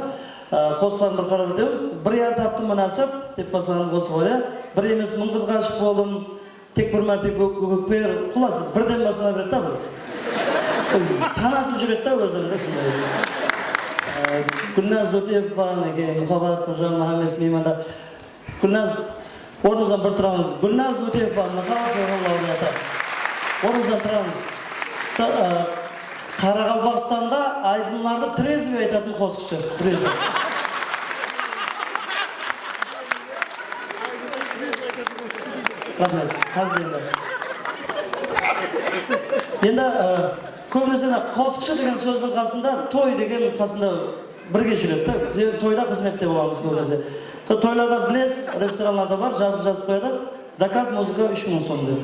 a, qosıqların bir qarap ótemiz. Bir yar taptım mınasip dep baslaǵan qosıǵı bar, ya. Bir emes, mıń qızǵa ashıq boldım. Tek bir márte gó-, gó-, gókper, qullası birden baslana beredi da bul. Ol sanasıp júredi da ózin de sonday. Á, Gúlnaz Ótepova, minekey, Muhabbat Qurjan, Muhammed miymanda. Gúlnaz, ornımızdan bir turamız. Gúlnaz Ótepova, Nıhal sıylıǵınıń laureatı. Ornımızdan turamız. Sol, á, Qaraqalpaqstanda aydınlardı trezvıy aytatın qosıqshı, bir ózi. Raxmet. Házir endi. Endi, e, kóbinese mına qosıqshı degen sózdiń qasında toy degen qasında birge júredi da. Sebebi toyda xızmette bolamız kóbinese. Sol toylarda bilesiz, restoranlarda bar, jazıp, jazıp qoyadı. Zakaz muzıka úsh mıń som dep.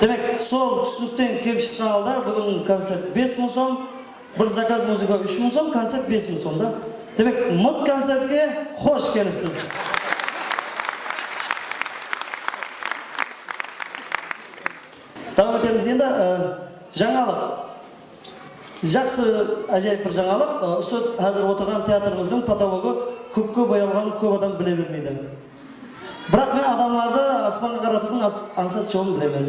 Demek, sol túsinikten kelip shıqqan halda búgin koncert bes mıń som, bir zakaz muzıka úsh mıń som, koncert bes mıń som da. Demek, mıt koncertke xosh kelipsiz. Dawam etemiz endi, e, jańalıq. Jaqsı, ájayıp bir jańalıq. E, usı házir otırǵan teatrımızdıń potologı kókke boyalǵanın kóp adam bile bermeydi. Biraq men adamlardı aspanǵa qaratıwdıń as-, ańsat jolın bilemen.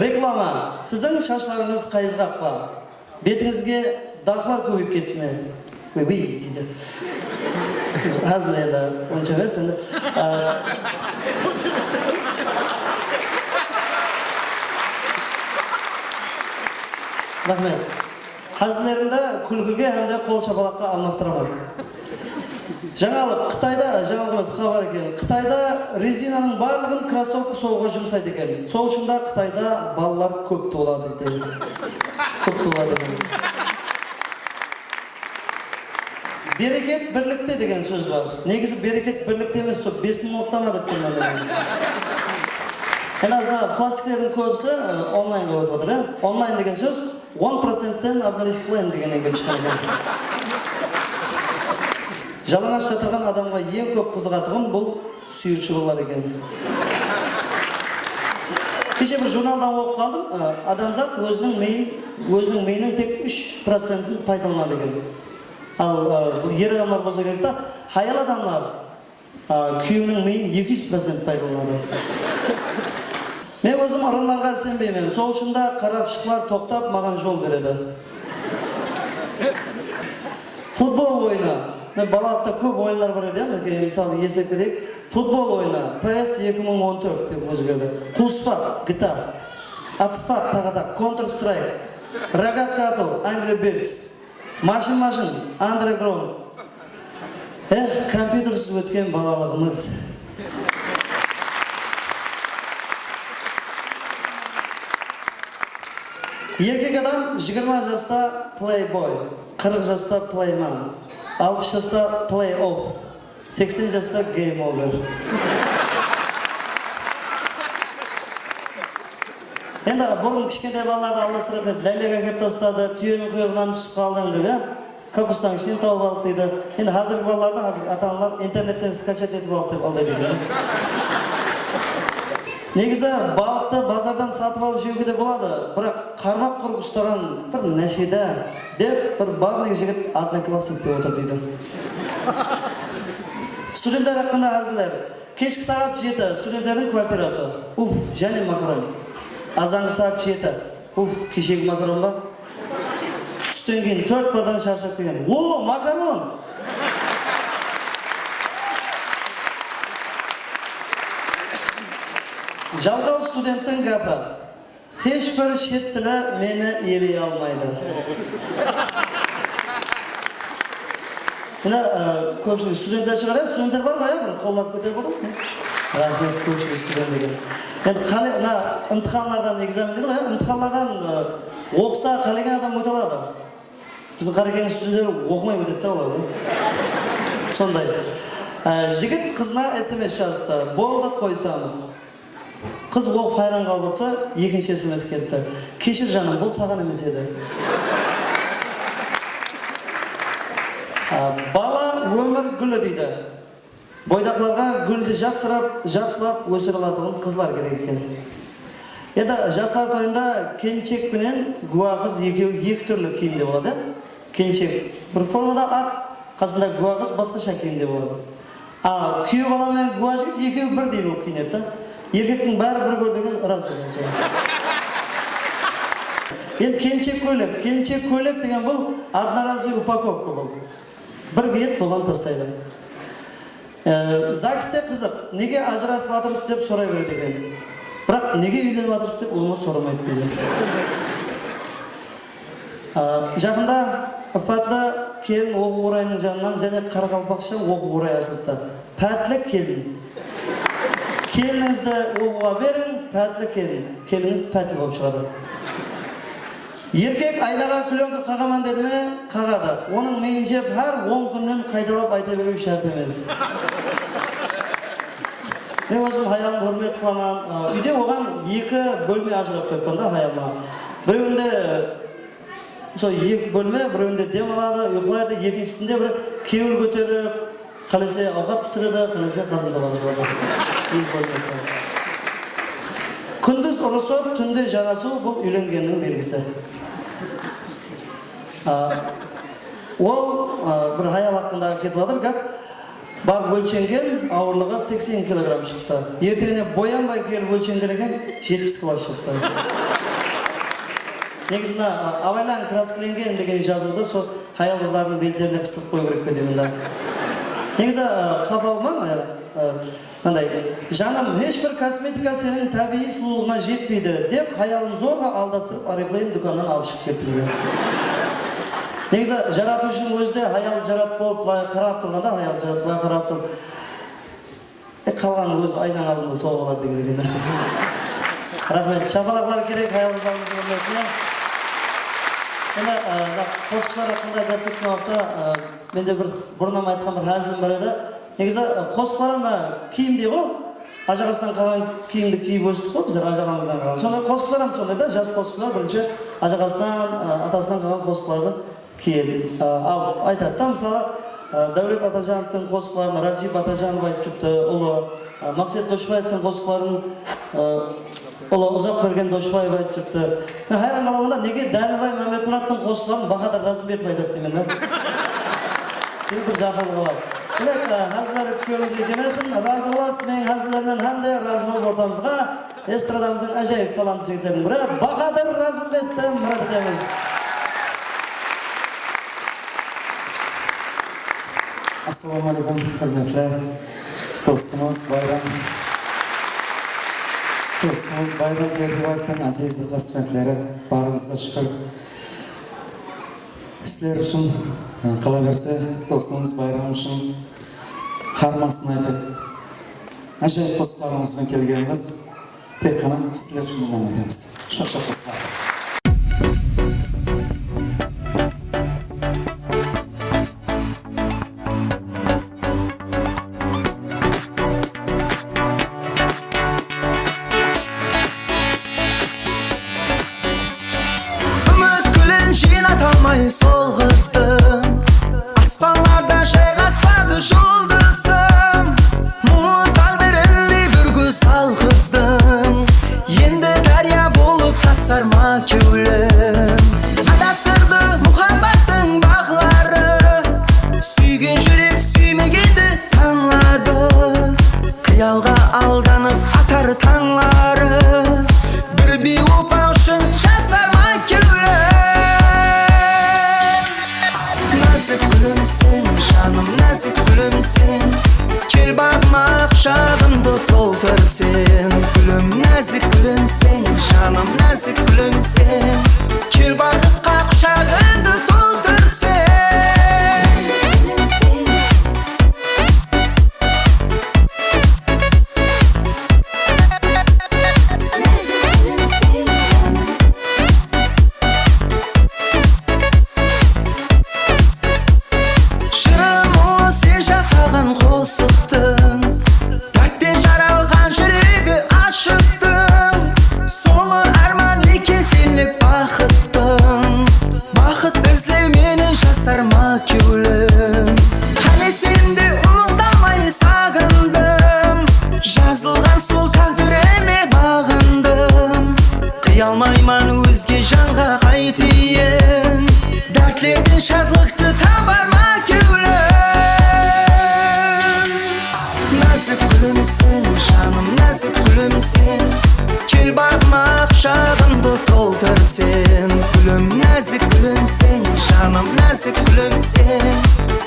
Reklama. Siziń shashlarıńız qayızǵaq pa? Betińizge daqlar kóbeyip ketti me? Wey, wey, deydi. Házil endi, onsha emes endi. A, raxmet. Házillerimdi kúlkige hám de qol shapalaqqa almastıraman. Jańalıq, Qıtayda, jańalıq emes, xabar eken. Qıtayda rezinanıń barlıǵın krossovka sowǵa jumsaydı eken. Sol ushın da Qıtayda balalar kóp tuwıladı deydi. Kóp tuwıladı eken. Bereket birlikte degen sóz bar. Negizi bereket birlikte emes, sol bes mıńlıqta ma dep turman. En azından plastiklerdiń kóbisi, e, onlaynǵa ótip atır, ya. Onlayn degen sóz on procentten obnalishka qılayın degennen kelip shıqqan eken. Jalańash jatırǵan adamǵa eń kóp qızıǵatuǵın bul súyir shıbınlar eken. Keshe bir jurnaldan oqıp qaldım, a, adamzat óziniń miyin, óziniń miyiniń tek úsh procentin paydalanadı eken. Al, a, bul er adamlar bolsa kerek ta, hayal adamlar, a, kúyewiniń miyin eki júz procent paydalanadı. Men ózim ırımlarǵa isenbeymen, sol ushın da qarapıshıqlar toqtap maǵan jol beredi. Futbol oyını. Mine, balalıqta kóp oyınlar bar edi, ya, minekey, mısalı, eslep keteyik. Futbol oyını, P S eki mıń on tórt dep ózgerdi. Quwıspaq, G T A. Atıspaq, taǵataq, Counter Strike. Rogatka atıw, Angry Birds. Mashın-mashın, Underground. Eh, kompyutersiz ótken balalıǵımız. Erkek adam jigirma jasta playboy, qırıq jasta playman, alpıs jasta playoff, seksen jasta game over. Endi burın kishkentay balalardı aldastıratuǵın edi, lállek ákep tasladı, túyeniń quyrıǵınan túsip qaldıń dep, ya? Kapustanıń ishinen tawıp aldıq deydi. Endi házirgi balalardı, házirgi ata-analar internetten skachat etip aldıq dep alday deydi. Negizi balıqtı bazardan satıp alıp jewge de boladı, biraq qarmaq qurıp ustaǵan bir násheda dep bir barnıy jigit odnoklassnikte otır deydi. Studentler haqqında háziller. Keshki saat jeti, studentlerdiń kvartirası. Uf, jáne makaron. Azanǵı saat jeti. Uf, keshegi makaron ba? Tústen keyin tórt bardan sharshap kelgen. O, makaron! Jalqaw studenttiń gápi. Hesh bir shet tili meni eley almaydı. Mine, e, kópshilik studentler shıǵar, ya, studentler bar ma, ya, bir qollardı kóterip otırıń. Raxmet, kópshilik student eken. Endi qále-, mına imtixanlardan, ekzamen deydi ǵoy, ya, imtixanlardan, e, oqısa qálegen adam óte aladı. Biziń Qarekeńniń studentleri oqımay ótedi de, olar da. Sonday. E, jigit qızına S M S jazıptı. Boldı, qoysamız. Qız oqıp hayran qalıp otsa, ekinshi S M S kelipti. Keshir, janım, bul saǵan emes edi. A, bala ómir gúli deydi. Boydaqlarǵa gúldi jaqsırap, jaqsılap ósire alatuǵın qızlar kerek eken. Endi jaslar toyında kelinshek penen gúwa qız ekewi eki túrli kiyimde boladı. Kelinshek bir formada aq, qasında gúwa qız basqasha kiyimde boladı. A, kúyew bala menen gúwa jigit ekewi birdey bolıp kiyinedi da. Erkektiń bári bir kórdegen ıraz eken soǵan. Endi kelinshek kóylek, kelinshek kóylek degen bul одноразовый upakovka bul. Bir kiyedi, bolǵan, tastaydı. E, zagiste qızıq, nege ajırasıp atırsız dep soray beredi eken. Biraq nege úylenip atırsız dep ulıwma soramaydı deydi. A, jaqında Ipatlı kelin oqıw orayınıń janınan jáne qaraqalpaqsha oqıw orayı ashılıptı. Pátli kelin. Kelinińizdi oqıwǵa beriń, pátli kelin. Kelinińiz pátli bolıp shıǵadı. Erkek aynaǵa kúleńki qaǵaman dedi me, qaǵadı. Onıń miyin jep, hár on kúnnen qaydalap ayta beriw shárt emes. Men ózim hayalımdı húrmet qılaman. A, úyde oǵan eki bólme ajıratıp qoyıppan da hayalıma. Birewinde sol eki bólme, birewinde dem aladı, uyqılaydı, ekinshisinde bir kewil kóterip, qálese awqat pisiredi, qálese qazan-talaq juwadı. Eki bólmesi. Kúndiz urısıp, túnde jarasıw, bul úylengenniń belgisi. A, ol, a, bir hayal haqqında ketip atır gáp. Barıp ólshengen, awırlıǵı seksen kilogramm shıqtı. Erteńine boyanbay kelip ólshengen eken, jetpis kilo shıqtı. Negizi mına, a, Abaylan kraskalengen degen jazıwdı sol Hayal-qızlardıń betlerine qıstırıp qoyıw kerek pe deymen da. Negizi, ı, qapa bolmań, ı, ı, mınanday, "Janım, hesh bir kosmetika seniń tábiyiy sulıwlıǵıńa jetpeydi", dep, hayalın zorǵa aldastırıp, Oriflame dúkannan alıp shıǵıp ketti, dedi. Negizi, jaratıwshınıń ózi de hayal jaratıp bolıp, bılay qarap turǵanda, hayal jaratıp, bılay qarap turıp, E, qalǵanı ózi aynań aldında sol bolar degen eken. Raxmet. Shapalaqlar kerek hayal-qızlarımızdıń húrmetine. Endi, e, mına qosıqshılar haqqında gáp ketken waqıtta, e, mende bir burınnan aytqan bir házilim bar edi. Negizi, e, qosıqlar mına kiyimdey ǵoy. Ajaǵasınan qalǵan kiyimdi kiyip óstik ǵoy bizler, ajaǵamızdan qalǵan. Sonday qosıqshılar hám sonday da, jas qosıqshılar birinshi ajaǵasınan, e, atasınan qalǵan qosıqlardı Keyin, a, al, aytadı da, mısalı, a, Dáwlet Atajanovtıń qosıqların Rajib Atajanov aytıp júripti, ulı, a, Maqset Doshbaevtıń qosıqların, a, ulı Uzaqbergen Doshbaev aytıp júripti. Men hayran qalaman da, nege Dánibay Mámedmurattıń qosıqların Bahadır Razımbetov aytadı deymen da. Bul bir jaqınlıǵı bar. Demek, a, háziller kewlińizge kelmesin, razı bolasız meniń házillerimnen hám de razı bolıp ortamızǵa Estradamızdıń ájayıp talantlı jigitleriniń biri Bahadır Razımbetti mirát etemiz. Assalawma áleykum, húrmetli dostımız Bayram, dostımız Bayram Berdibaevtıń áziz ıqlasbentleri, barıńızǵa shúkir. Sizler ushın, e, qalaberse, dostımız Bayram ushın harmasın aytıp, ájayıp qosıqlarımız benen kelgenimiz tek ǵana sizler ushın ınamat etemiz. Shoq-shoq qosıqlar. Úmit gúlin jıynatalmay sol qızdım. Aspanlarda jayǵaspadı juldızım. Muńlı táǵdirindey bir gózzal qızdım. Endi dárya bolıp tasar ma kewlim. Adastırdı muhabbattıń baǵları. Súygen júrek súymegende tańladı. Qıyalǵa aldanıp atar tańları. Bir biypál ushın jasar ma kewlim. Názik gúlimseń, janım, názik gúlimseń. Kel baǵıma qushagıńdı toltır sen. Gúlim, názik gúlimseń, janım, názik gúlimseń. Kel baǵıtqa qushagıńdı toltır sen. Jırım ulısı jasaǵan qosıqtıń, dártten jaralǵan júregi ashıqtıń. Sońı árman eken senlik baxıttıń. Baxıt izlew menen jasar ma kewlim. Qáne sende umıt almay saǵındım. Jazılǵan sol táǵdirime baǵındım. Qıya almayman ózge janǵa qaytayin. Dártlerden shadlıqtı tabar ma kewlim. Názik gúlimseń, janım, názik gúlimseń. Kel baǵıma qushagıńdı toltır sen. Gúlim, názik gúlimseń, janım, názik gúlimseń.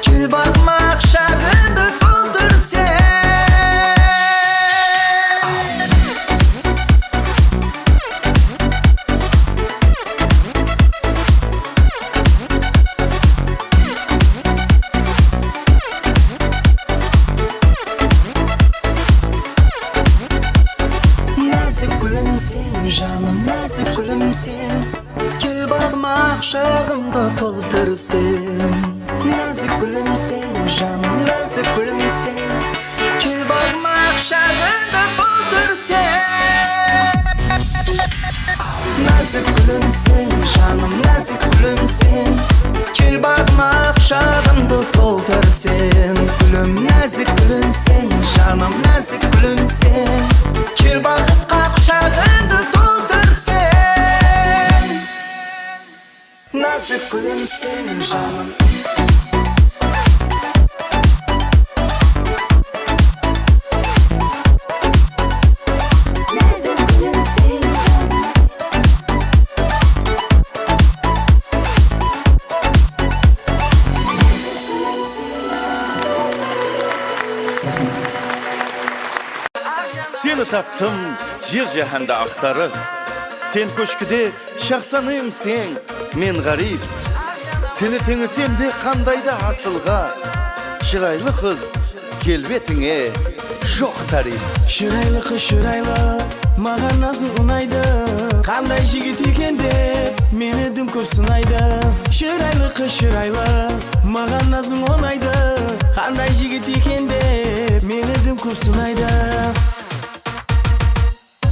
Kel baǵıma qushagıńdı toltır sen. Názik gúlimseń, janım, názik gúlimseń. Kel baǵıma qushagıńdı toltır sen. Názik gúlimseń, janım, názik gúlimseń. Kel baǵıma qushagıńdı toltır sen. Názik gúlimseń, janım, názik gúlimseń. Kel baǵıma qushagıńdı toltır sen. Gúlim, názik gúlimseń, janım, názik gúlimseń. Kel baǵıtqa qushagıńdı toltır sen. Názik gúlimseń, janım. Taptım jer jáhánde aqtarıp. Sen kóshkide shaxsan emseń, men ǵáriyp. Seni teńesem de qandayda asılǵa. Shıraylı qız, kelbetińe joq táriyp. Shıraylı qız, shıraylı, maǵan nazıń unaydı. Qanday jigit eken dep, meni dım kóp sınaydı. Shıraylı qız, shıraylı, maǵan nazıń unaydı. Qanday jigit eken dep, meni dım kóp sınaydı.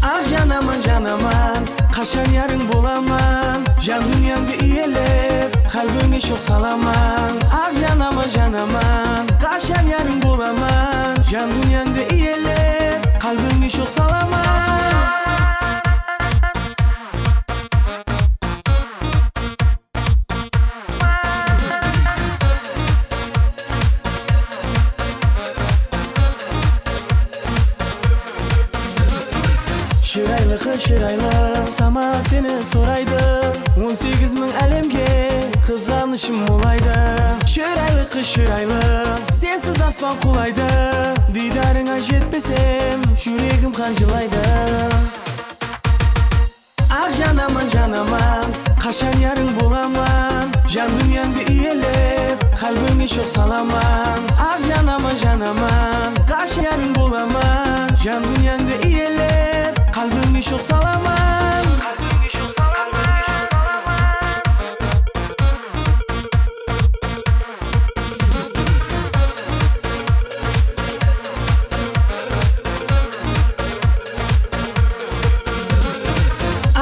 Aq janaman, janaman, qashan yarıń bolaman? Jan dúnyańdı iyelep, qálbińe shoq salaman. Aq janaman, janaman, qashan yarıń bolaman? Jan dúnyańdı iyelep, qálbińe shoq salaman. Shıraylı qız, shıraylı, sama seni soraydı. On segiz mıń álemge qızǵanıshım molaydı. Shıraylı qız, shıraylı, sensiz aspan qulaydı. Diydarıńa jetpesem, júregim qanjılaydı. Aq janaman, janaman, qashan yarıń bolaman? Jan dúnyańdı iyelep, qálbińe shoq salaman. Aq janaman, janaman, qashan yarıń bolaman? Jan dúnyańdı iyelep, qálbińe shoq salaman.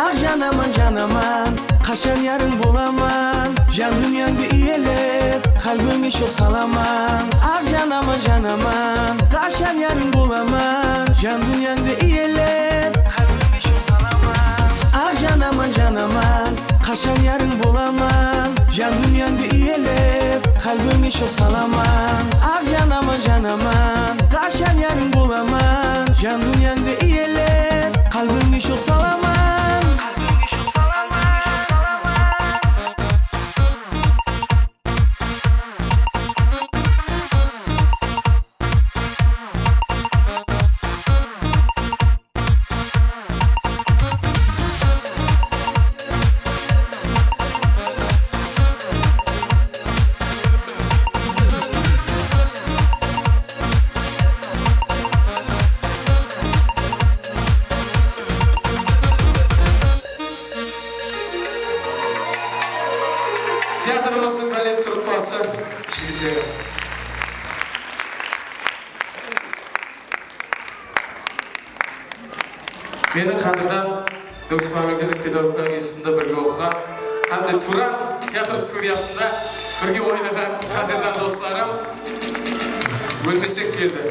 Aq janaman, janaman, qashan yarıń bolaman? Jan dúnyańdı iyelep, qálbińe shoq salaman. Aq janaman, janaman, qashan yarıń bolaman? Jan dúnyańdı iyelep, qálbińe shoq salaman. Aq janaman, janaman, qashan yarıń bolaman? Jan dúnyańdı iyelep, qálbińe shoq salaman. Aq janaman, janaman, qashan yarıń bolaman? Jan dúnyańdı iyelep, qálbińe shoq salaman. Teatrımızdıń balet truppası jigitleri. Meniń qádirdan Nókis mámleketlik pedagogika institutında birge oqıǵan hám de Turan teatr studiyasında birge oynaǵan qádirdan doslarım Ólmesek keldi.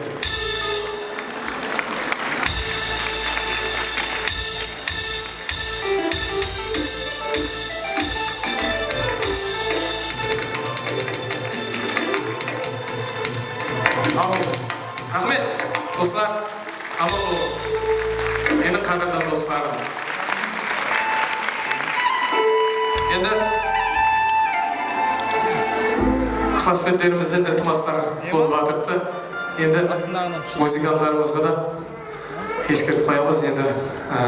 Áwmiyin. Raxmet, doslar. Aman bolıń. Meniń qádirdan doslarım. Endi ıqlasbentlerimizden iltimaslar bolıp atırıptı. Endi muzıkantlarımızǵa da eskertip qoyamız. Endi, e,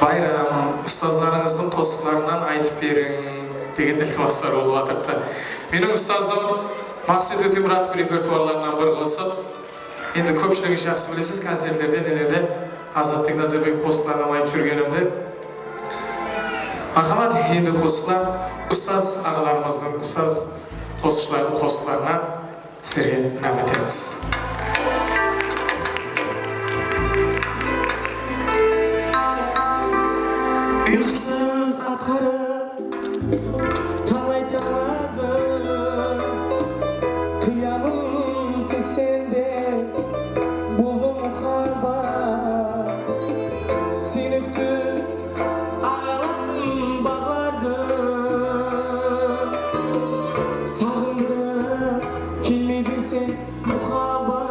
bayram, ustazlarıńızdıń qosıqlarınan aytıp beriń degen iltimaslar bolıp atırıptı. Meniń ustazım Maqset Ótemuratov repertuarlarınan bir qosıq. Endi kópshiligińiz jaqsı bilesiz, koncertlerde, nelerde Azatbek Nazarbekov qosıqların aytıp júrgenimdi. Marhamat, endi qosıqlar ustaz aǵalarımızdıń ustaz qosıqshılardıń qosıqlarınan sizlerge inam etemiz. Uyqısız atqarıp Talay tańlardı qıyadım tek sende, boldım muhabbat. Seni kútip araladım baǵlardı, saǵındırıp kelmeydiń sen muhabbat.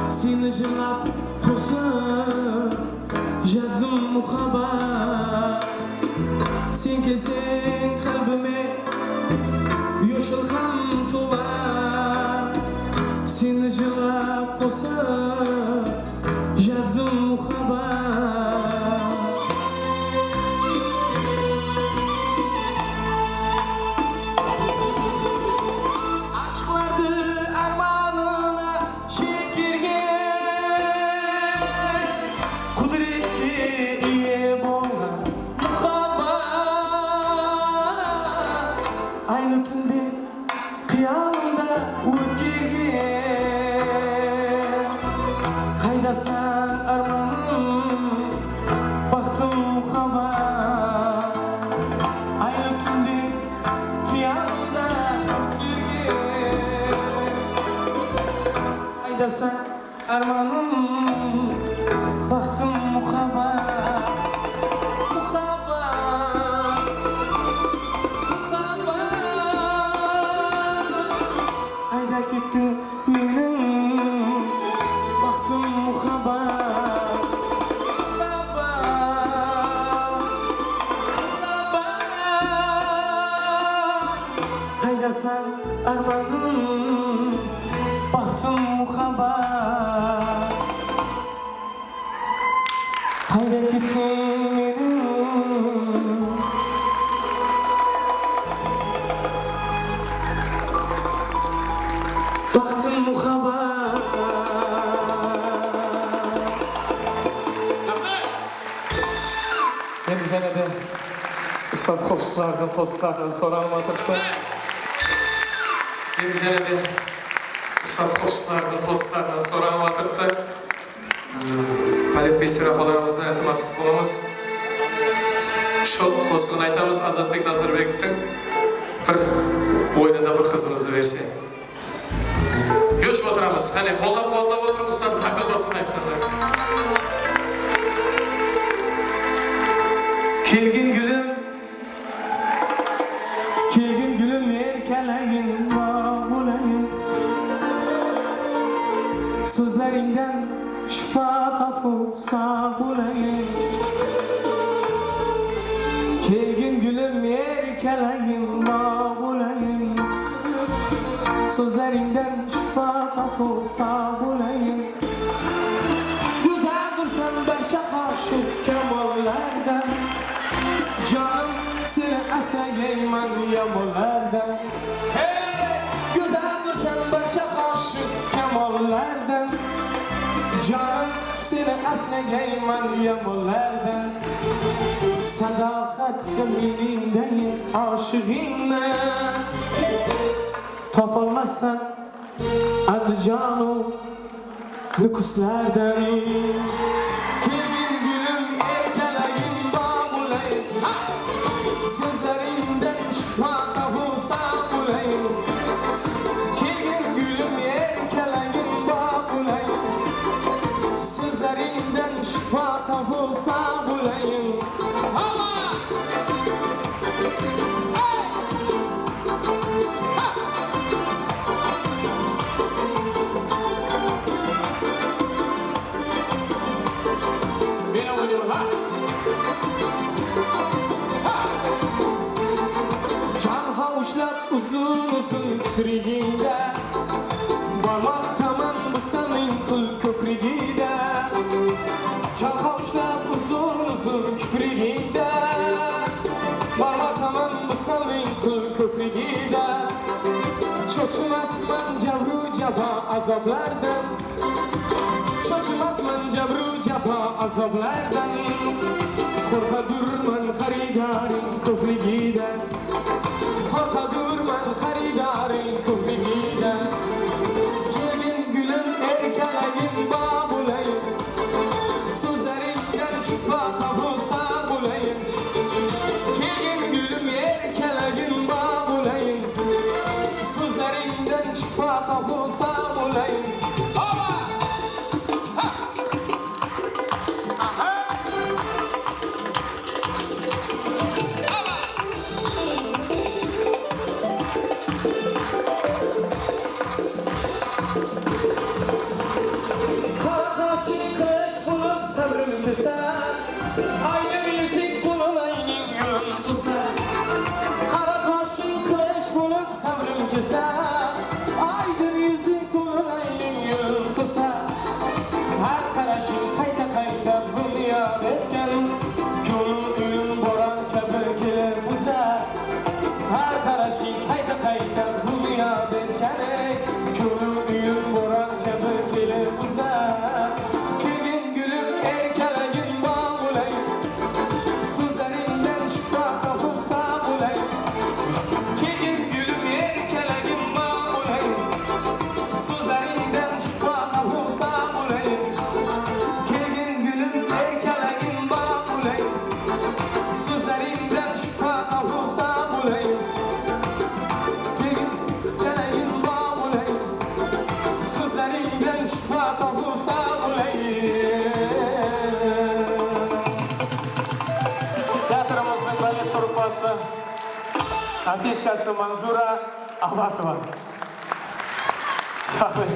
Seni jırlap qosıq jazdım muhabbat. Sen kelseń qálbime yoshılǵan tuwar. Seni jırlap qosıq jazdım muhabbat. Ashıqlardı ármanına jetkergen, qúdiretke iye bolǵan muhabbat. Aylı túnde qıyalımda ótkergen. Qaydasań, ármanım, baxtım, muhabbat? Aylı túnde qıyalımda ótkergen. Qaydasań, ármanım, baxtım, muhabbat? Muhabbat, muhabbat. Qayda kettiń, meniń baxtım, muhabbat? Muhabbat, muhabbat. Qaydasań, ármanım, baxtım, muhabbat? Qayda kettiń, meniń baxtım, muhabbat? Endi jáne de ustaz qosıqshılardıń qosıqlarınan soranıp atırıptı. Endi jáne de ustaz qosıqshılardıń qosıqlarınan soranıp atırıptı. Baletmeyster apalarımızdan iltimas qılıp qalamız. Shot qosıǵın aytamız Azatbek Nazarbekovtıń. Bir oyınında bir qızımızdı berse. Joshıp otıramız. Qáne, qollap-quwatlap otırıń ustazlardı qosıq aytqanda. Kelgin gúlim, kelgin gúlim, erkalayin, baw bolayın. Sózlerińden shıpa tapıp saw bolayın. Kelgin gúlim, erkalayin, baw bolayın. Sózlerińden shıpa tapıp saw bolayın. Gózzaldırsań bárshe xash kamollardan. Janım, seni ásirgeymen yamonlardan. Hey! Gózzaldırsań bárshe xash kamollardan. Janım, seni ásirgeymen yamonlardan. Sadaqatqa meniń dayın ashıǵıńnan. Tapalmassań Andijan-ow Nukuslardan. Kelgin gúlim, erkalayin, baw bolayın. Ha! Sózlerińden shıpa tapıp saw bolayın. Kelgin gúlim, erkalayin, baw bolayın. Sózlerińden shıpa tapıp saw bolayın. Hava! Hey! Ha! Men oynaman, ha! Ha! Jan hawıshlap uzın-uzın kúpirigińdi, barmaq taman bısalıń qıl kópirigiydi. Jan hawıshlap uzın-uzın kúpirigińdi, barmaq taman bısalıń qıl kópirigiydi. Shoshimasman jabru-japa azaplardan. Shoshimasman jabru-japa azaplardan. Qorqa durman qarıydarıń kópliginden. Qorqa durman qarıydarıń kópliginden. Kelgin gúlim, erkalayin, baw bolayın. Sózlerińden shıpa tapıp saw bolayın. Kelgin gúlim, erkalayin, baw bolayın. Sózlerińden shıpa tapıp saw bolayın. Oba! Ha! Aha! Teatrımızdıń balet truppası, artistkası Manzura Abatova. Raxmet.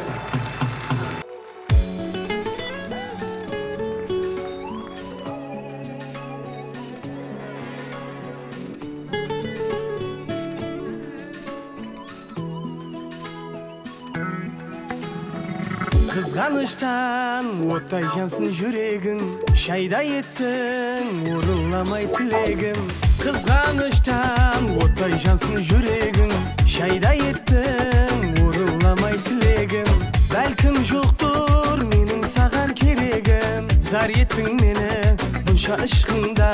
Qızǵanıshtan ottay jansın júregiń, shayday ettiń orınlamay tilegim. Qızǵanıshtan ottay jansın júregiń, shayday ettiń orınlamay tilegim. Bálkim joqtır meniń saǵan keregim, zar ettiń meni bunsha ıshqıńda.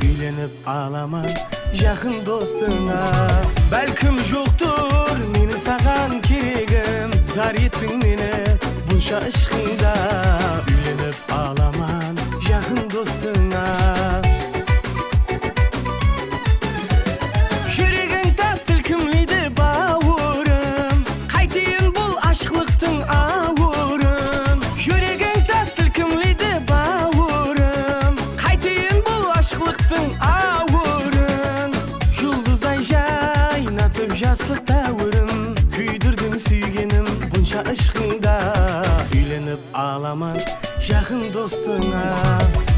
Úylenip alaman jaqın dosıńa. Bálkim joqtır meniń saǵan keregim, zar ettiń meni bunsha ıshqıńda. Úylenip alaman jaqın dosıńa. Júregim tas silkimleydi, bawırım. Qayteyin bul ashıqlıqtıń awırın. Júregim tas silkimleydi, bawırım. Qayteyin bul ashıqlıqtıń awırın. Juldızday jaynatıp jaslıq dáwirim. Kúydirdiń súygenim bunsha ıshqıńda. Úylenip alaman jaqın dosıńa.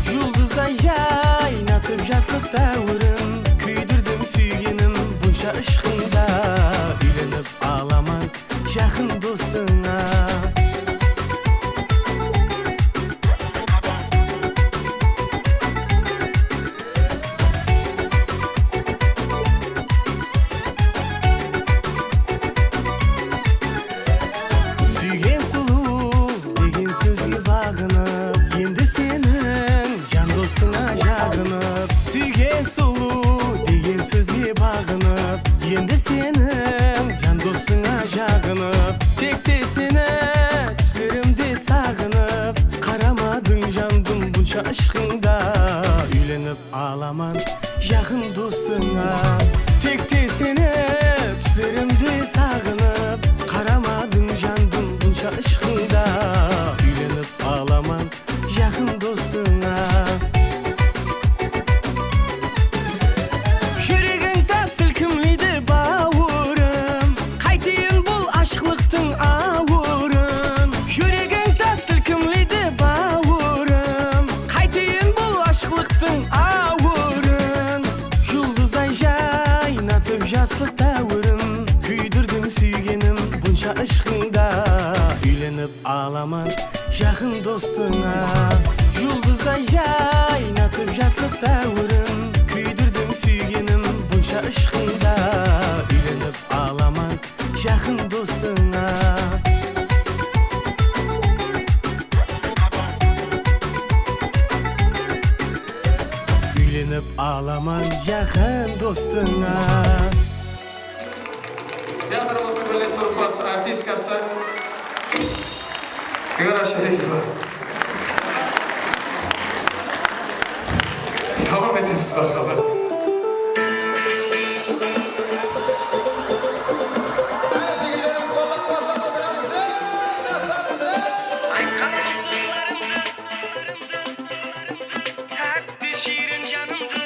Juldızday jaynatıp jaslıq dáwirim. Kúydirdiń súygenim bunsha ıshqıńda. Úylenip alaman jaqın dosıńa. Súygen sulıw degen sózge baǵınıp, endi seniń jan dosıńa jaǵınıp. Súygen sulıw degen sózge baǵınıp, endi seniń jan dosıńa jaǵınıp. Tek te seni túslerimde saǵınıp, qaramadıń jandım bunsha ıshqıńda. Úylenip alaman jaqın dosıńa. Tek te seni túslerimde saǵınıp, qaramadıń jandım bunsha ıshqıńda. Úylenip alaman jaqın dosıńa. Júregim tas silkimleydi, bawırım. Qayteyin bul ashıqlıqtıń awırın. Júregim tas silkimleydi, bawırım. Qayteyin bul ashıqlıqtıń awırın. Juldızday jaynatıp jaslıq dáwirim. Kúydirdiń súygenim bunsha ıshqıńda. Úylenip alaman jaqın dosıńa. Juldızday jaynatıp jaslıq dáwirim. Kúydirdiń súygenim bunsha ıshqıńda. Úylenip alaman jaqın dosıńa. Úylenip alaman jaqın dosıńa. Teatrımızdıń balet truppası, artistkası Diyora Sharipova. Dawam etemiz, marhamat. Aytqan sırlarımdı, sırlarımdı, sırlarımdı, tátti shirin janımdı.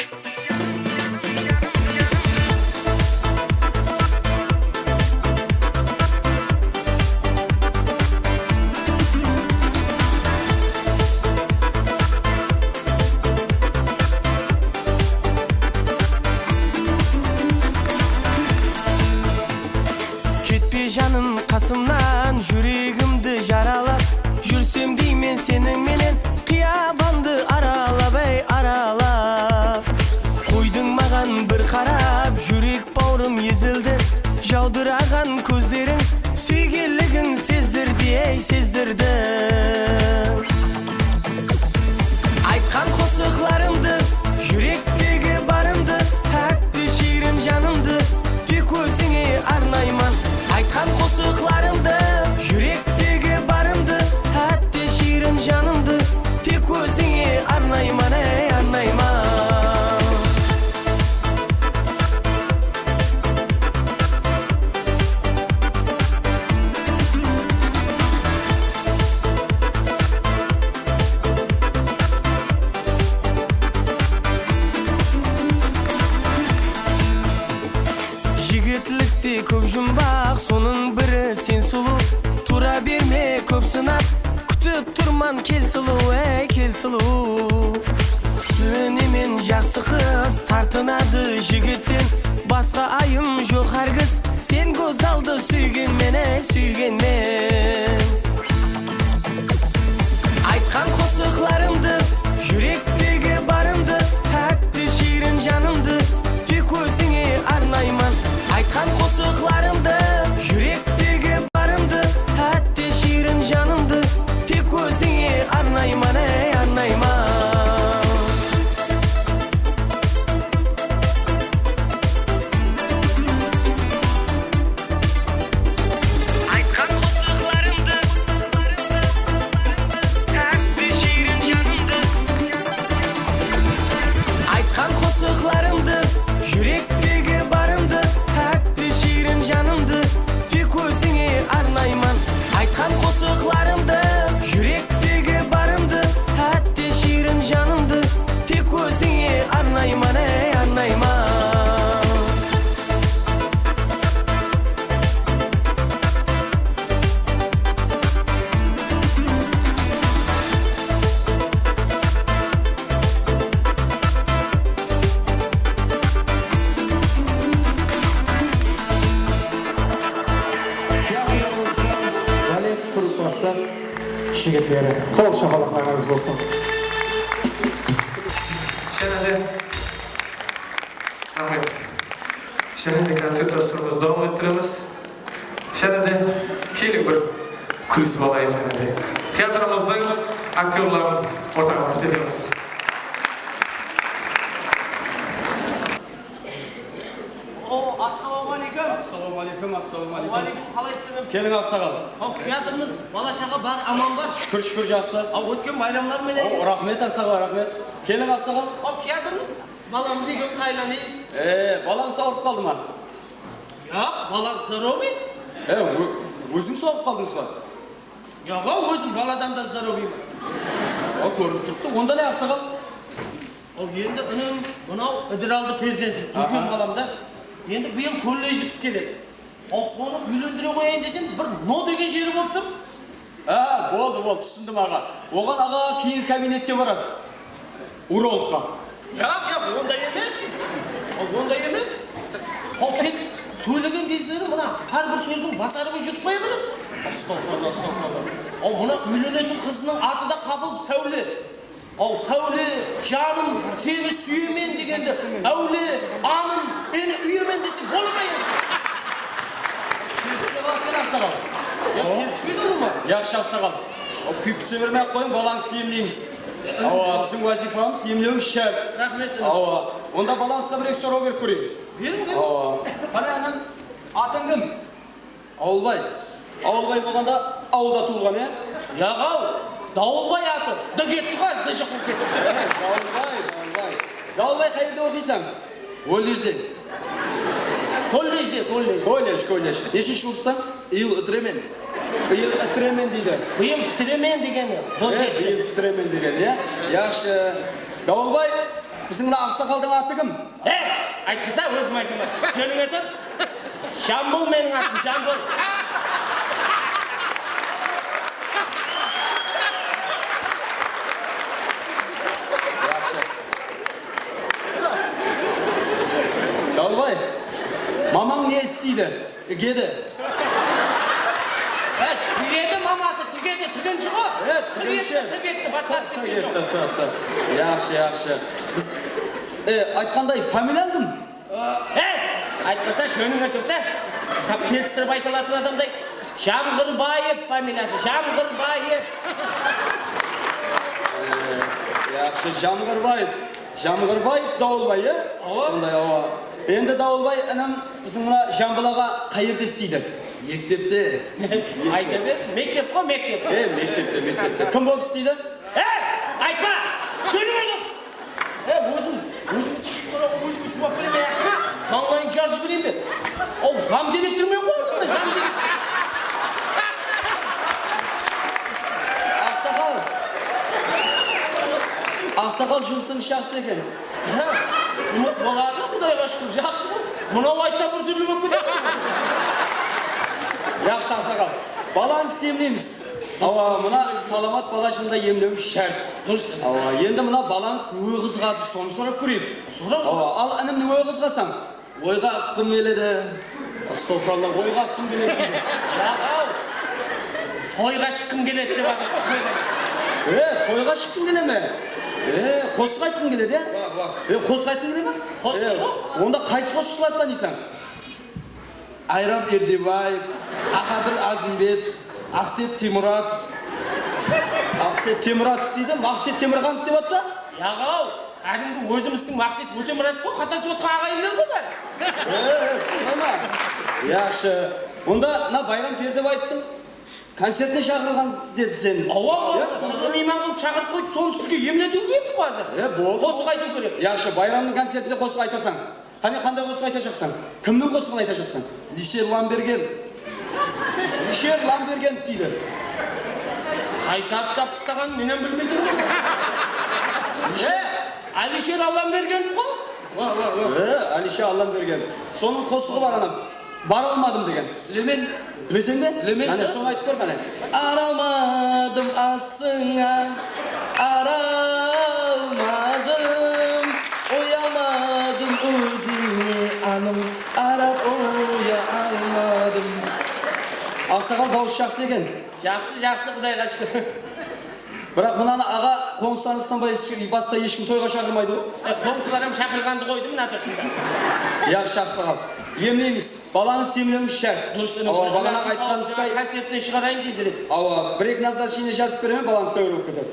Jumbaq sonıń biri sen sulıw, tura berme kóp sınap, kútip turman kel sulıw, ey, kel sulıw. Súyenemen jaqsı qız, tartınadı jigitten, basqa ayım joq hárgiz, sen gózzaldı súygenmen, ey, súygenmen. Aytqan qosıqlarımdı, júrektegi barımdı, tátti shiyrin janımdı tek ózińe arnayman. Aytqan qosıqlarımdı, júrektegi barımdı, tátti shiyrin janımdı tek ózińe arnayman, ey, arnayman. Aytqan qosıqlarımdı, tátti shiyrin janımdı. Aytqan qosıqlarımdı, júrektegi barımdı, tátti shiyrin janımdı tek ózińe arnayman. Aytqan qosıqlarımdı, júrektegi barımdı, tátti shiyrin janımdı tek ózińe arnayman, ey, arnayman. Teatrımızdıń balett truppası jigitleri. Qol shapalaqlarıńız bolsın. Jáne de, raxmet. Jáne de koncert dástúrimizdi dawam ettiremiz. Jáne de keliń bir kúlisip alayıq jáne de. Teatrımızdıń aktyorların ortaǵa dáwet etemiz. O, assalamu aleykum. Assalamu aleykum, assalamu aleykum. Wa aleykum, qalaysız, inim? Keliń, aqsaǵal. Haw, kiyatırmız, bala-shaǵa bar, aman ba? Shúkir, shúkir, jaqsı. Haw, ótken bayramlar menen. Haw, raxmet, aqsaǵal, raxmet. Keliń, aqsaǵal. Haw, kiyatırmız, balamız ekewimiz aylanayıq. E, balańız awırıp qaldı ma? Yaq, bala zdorovıy. E, ó-, ózińiz awırıp qaldıńız ba? Yaq-aw, ózim baladan da zdorovıyman. Aw, kórinip turıptı. Onda ne, aqsaǵal? Aw, endi inim, mınaw idiraldı perzentim, úlken balam da. Endi bıyıl kolledjdi pitkeredi. Aw, sonı úylendire qoyayın desem, bir no degen jeri bolıp tur. A, boldı, boldı, túsindim, aǵa. Oǵan, aǵa, keyingi kabinetke barasız. Urologqa. Yaq, yaq, onday emes. Aw, onday emes. Aw, tek sóylegen gezleri mına hár bir sózdiń basarıbın jutıp qoya beredi. Astagfirullah, astagfirullah. Aw, mına úylenetin qızınıń atı da qapıl Sáwle. Aw, Sáwle, janım, seni súyemen degende, áwle, anım, eni úyemen dese bola ma endi? Kelispey qaldı eken, aqsaǵal. Ya, kelispeydi ulıwma. Yaqshı, aqsaǵal. Aw, kúyip túse bermey-aq qoyıń, balańızdı emleymiz. Awa, biziń wazıypamız emlewińiz shárt. Raxmet, inim. Awa, onda balańızǵa bir-eki soraw berip kóreyin. Beriń, beriń. Awa. Qáne, anam, atıń kim? Awılbay. Awılbay bolǵanda awılda tuwılǵan, ya? Yaq-aw, Dawılbay atı. D ketti ǵoy, D jıq bolıp ketti. Dawılbay, Dawılbay. Dawılbay, qayerde oqıysań? Kolledjde. Kolledjde, kolledjde. Kolledj, kolledj. Neshinshi kurstań? Bıyıl bitiremen. Bıyıl bitiremen deydi. Bıyıl bitiremen degeni. Bıl ketti. Bıyıl bitiremen degeni, ya. Yaqshı. Dawılbay, biziń mına aqsaqaldıń atı kim? Ey, aytpasa, ózim aytaman. Jónińe tur. Jambıl meniń atım, Jambıl. Dawılbay, mamań ne isleydi? Tigedi. E, tigedi maması, tigedi, tiginshi ǵo. E, tiginshi. Tig etti, tig etti, basqa arıp ketken joq. Tig etti, tig, tig. Yaqshı, yaqshı. Biz, e, aytqanday, familiyań kim? E, aytpasa, jónińe tursa, tap kelistirip ayta alatın adamday. Jamǵırbaev familiyası, Jamǵırbaev. E, yaqshı, Jamǵırbaev. Jamǵırbaev Dawılbay, ya? Awa. Sonday, awa. Endi Dawılbay, inam, biziń mına Jambıl aǵa qay jerde isleydi? Mektepte. Ayta bersin, mektep ǵo, mektep. E, mektepte, mektepte. Kim bolıp isleydi? E, aytpa! Jóniń ayt! E, ózim, ózim sorap, ózime juwap beremen, yaqshı ma? Mańlayın jarıp jibereyin be? Aw, zam direktormen ǵo, men zam direktor. Aqsaqal. Aqsaqal, jumısıńız jaqsı eken. Ha, jumıs boladı, Qudayǵa shúkir, jaqsı ǵo. Mınaw aytsa, bir túrli bolıp ketedi. Yaqshı, aqsaqal. Balanı istemleymiz. Awa, mına salamat bala jılında emlewimiz shárt. Durıs. Awa, endi mına balanıń ne qızıǵadı, sonı sorap kóreyik. Sora, sora. Awa, al, inim, ne qızıǵasań? Oyǵa aqqım keledi. Astagfirullah, oyǵa aqqım keledi. Yaq-aw. Toyǵa shıqqım keledi dep atır ǵoy, toyǵa shıqqım. E, toyǵa shıqqıń kele me? E, qosıq aytqıń keledi, ya? Wa, wa. E, qosıq aytqıń kele me? Qosıqshı ǵo. Onda qaysı qosıqshılardı tanıysań? Ayram Erdebaev, Aqadır Azımbetov, Aqset Temuratov. Aqset Temuratov deydi, Maqset Temirxanov dep attı. Yaq-aw, kádimgi ózimizdiń Maqset Ótemuratov ǵoy, qatasıp otırǵan aǵayinler ǵoy bári. E, sonda ma? Yaqshı. Onda mına Bayram Perdebaevtıń koncertine shaqırılǵan dedi sen. Awa, awa, sırlı miyman qılıp shaqırıp qoyıp, sonı sizge emletiwge keldik ǵoy házir. E, boldı. Qosıq aytıw kerek. Yaqshı, Bayramnıń koncertinde qosıq aytasań. Qáne, qanday qosıq aytajasań? Kimniń qosıǵın aytajasań? Alisher Lambergen. Alisher Lambergen deydi. Qaysı atı alıp taslaǵanın men hám bilmey turman. E, Alisher Allambergenov ǵoy. Wa, wa, wa. E, Alisher Allambergen. Sonıń qosıǵı bar, ana, Bara almadım degen. Bilemen. Bileseń be? Bilemen. Qáne, sonı aytıp ber qáne. Ara almadım asıńa, ara almadım, oyamadım ózińe, anım, arap oya almadım. Aqsaqal, dawıs jaqsı eken. Jaqsı, jaqsı, Qudayǵa shúkir. Biraq mınanı aǵa qońsılarıńızdan ba-, hesh-, basqa hesh kim toyǵa shaqırmaydı ǵoy. E, qońsılar hám shaqırǵandı qoydı, mına turısında. Yaqshı, aqsaqal. Emleymiz. Balanı istemlewimiz shárt. Durıs, durıs. Awa, baǵana aytqanımızday. Koncertine shıǵarayın tezirek. Awa, bir-eki назначение jazıp beremen, balanı islew kerek bolıp ketedi.